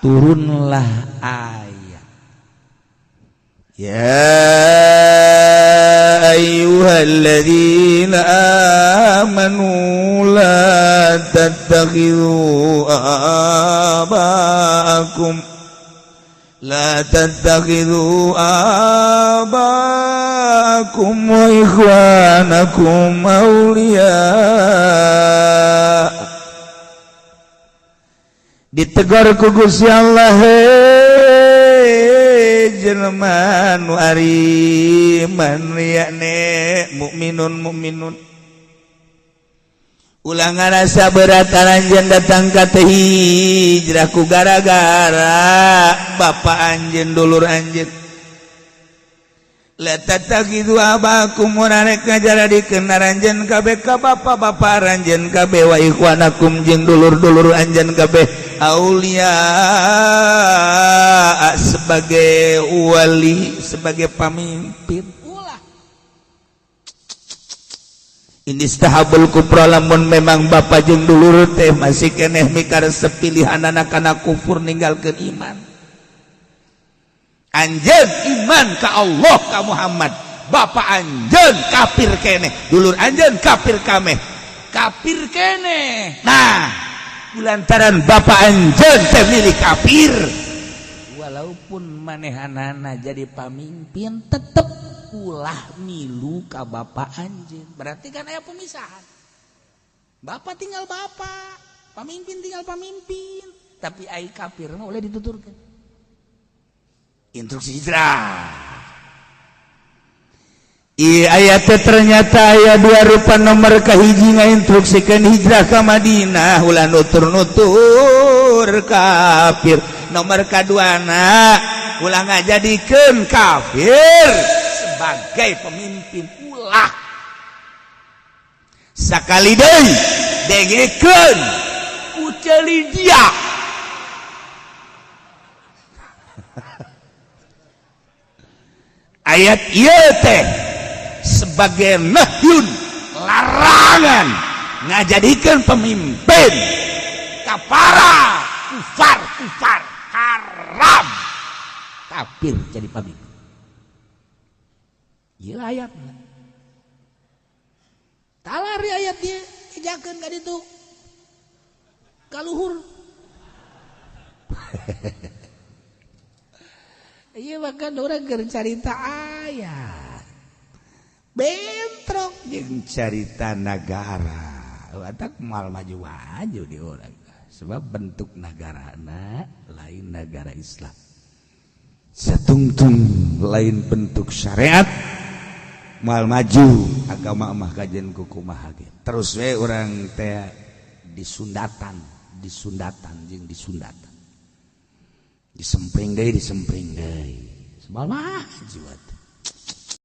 turunlah ayat يا أيها الذين آمنوا لا تتخذوا آباءكم لا تتخذوا آباءكم وإخوانكم أولياء. Ditegur ku Gusti Allah, jelema nu ariman, yakni mukminun mukminun, ulah ngarasa berat aranjeun datang ka teh hijrah ku gara-gara bapak anjeun, dulur anjeun. La tattakhidhu abakum, rek ngajaradikeun aranjeun kabeh ka bapa-bapa aranjeun kabeh, wa ikhwanakum, jeung dulur-dulur anjeun kabeh, aulia, sebagai wali, sebagai pamimpin. Ulah. Inistahabbul kufra, lamun memang bapak jeung dulur teh masih keneh mikar sepilihan anak-anak kufur, ninggalkeun iman. Anjeun iman ka Allah, ka Muhammad, bapak anjeun kafir keneh, dulur anjeun kafir kameh, kafir keneh. Nah, lantaran bapak anjeun teh milih kafir, walaupun manehanana jadi pamimpin, tetep ulah milu ka bapak anjeun. Berarti kan aya pemisahan, bapak tinggal bapak, pamimpin tinggal pamimpin. Tapi ai kafir mah boleh dituturkan. Instruksi hijrah. Iya, ayat ternyata aya dua rupa. Nomor kahiji ngainstruksikan hijrah ke Madinah ulah nutur-nutur kafir. Nomor kaduana, ulah ngajadikeun kafir sebagai pemimpin, ulah. Sakali deui dengekeun uceli dia. Ayat ieu teh sebagai nahyun, larangan ngajadikeun pemimpin kafara, kufar kufar, haram kafir jadi pemimpin. Ieu ayat talari, ayat dia ejakeun ka ditu ka luhur. Iya, bahkan orang keur carita ayat bentrok jeung carita nagara. Watak mal maju-maju di orang, sebab bentuk nagarana lain negara Islam, satungtung lain bentuk syariat. Moal maju agama mah kajen ku kumaha ge. Terus we urang teh disundatan, disundatan jeung disundatan. Disempring deui, disempring deui. Moal maju atuh.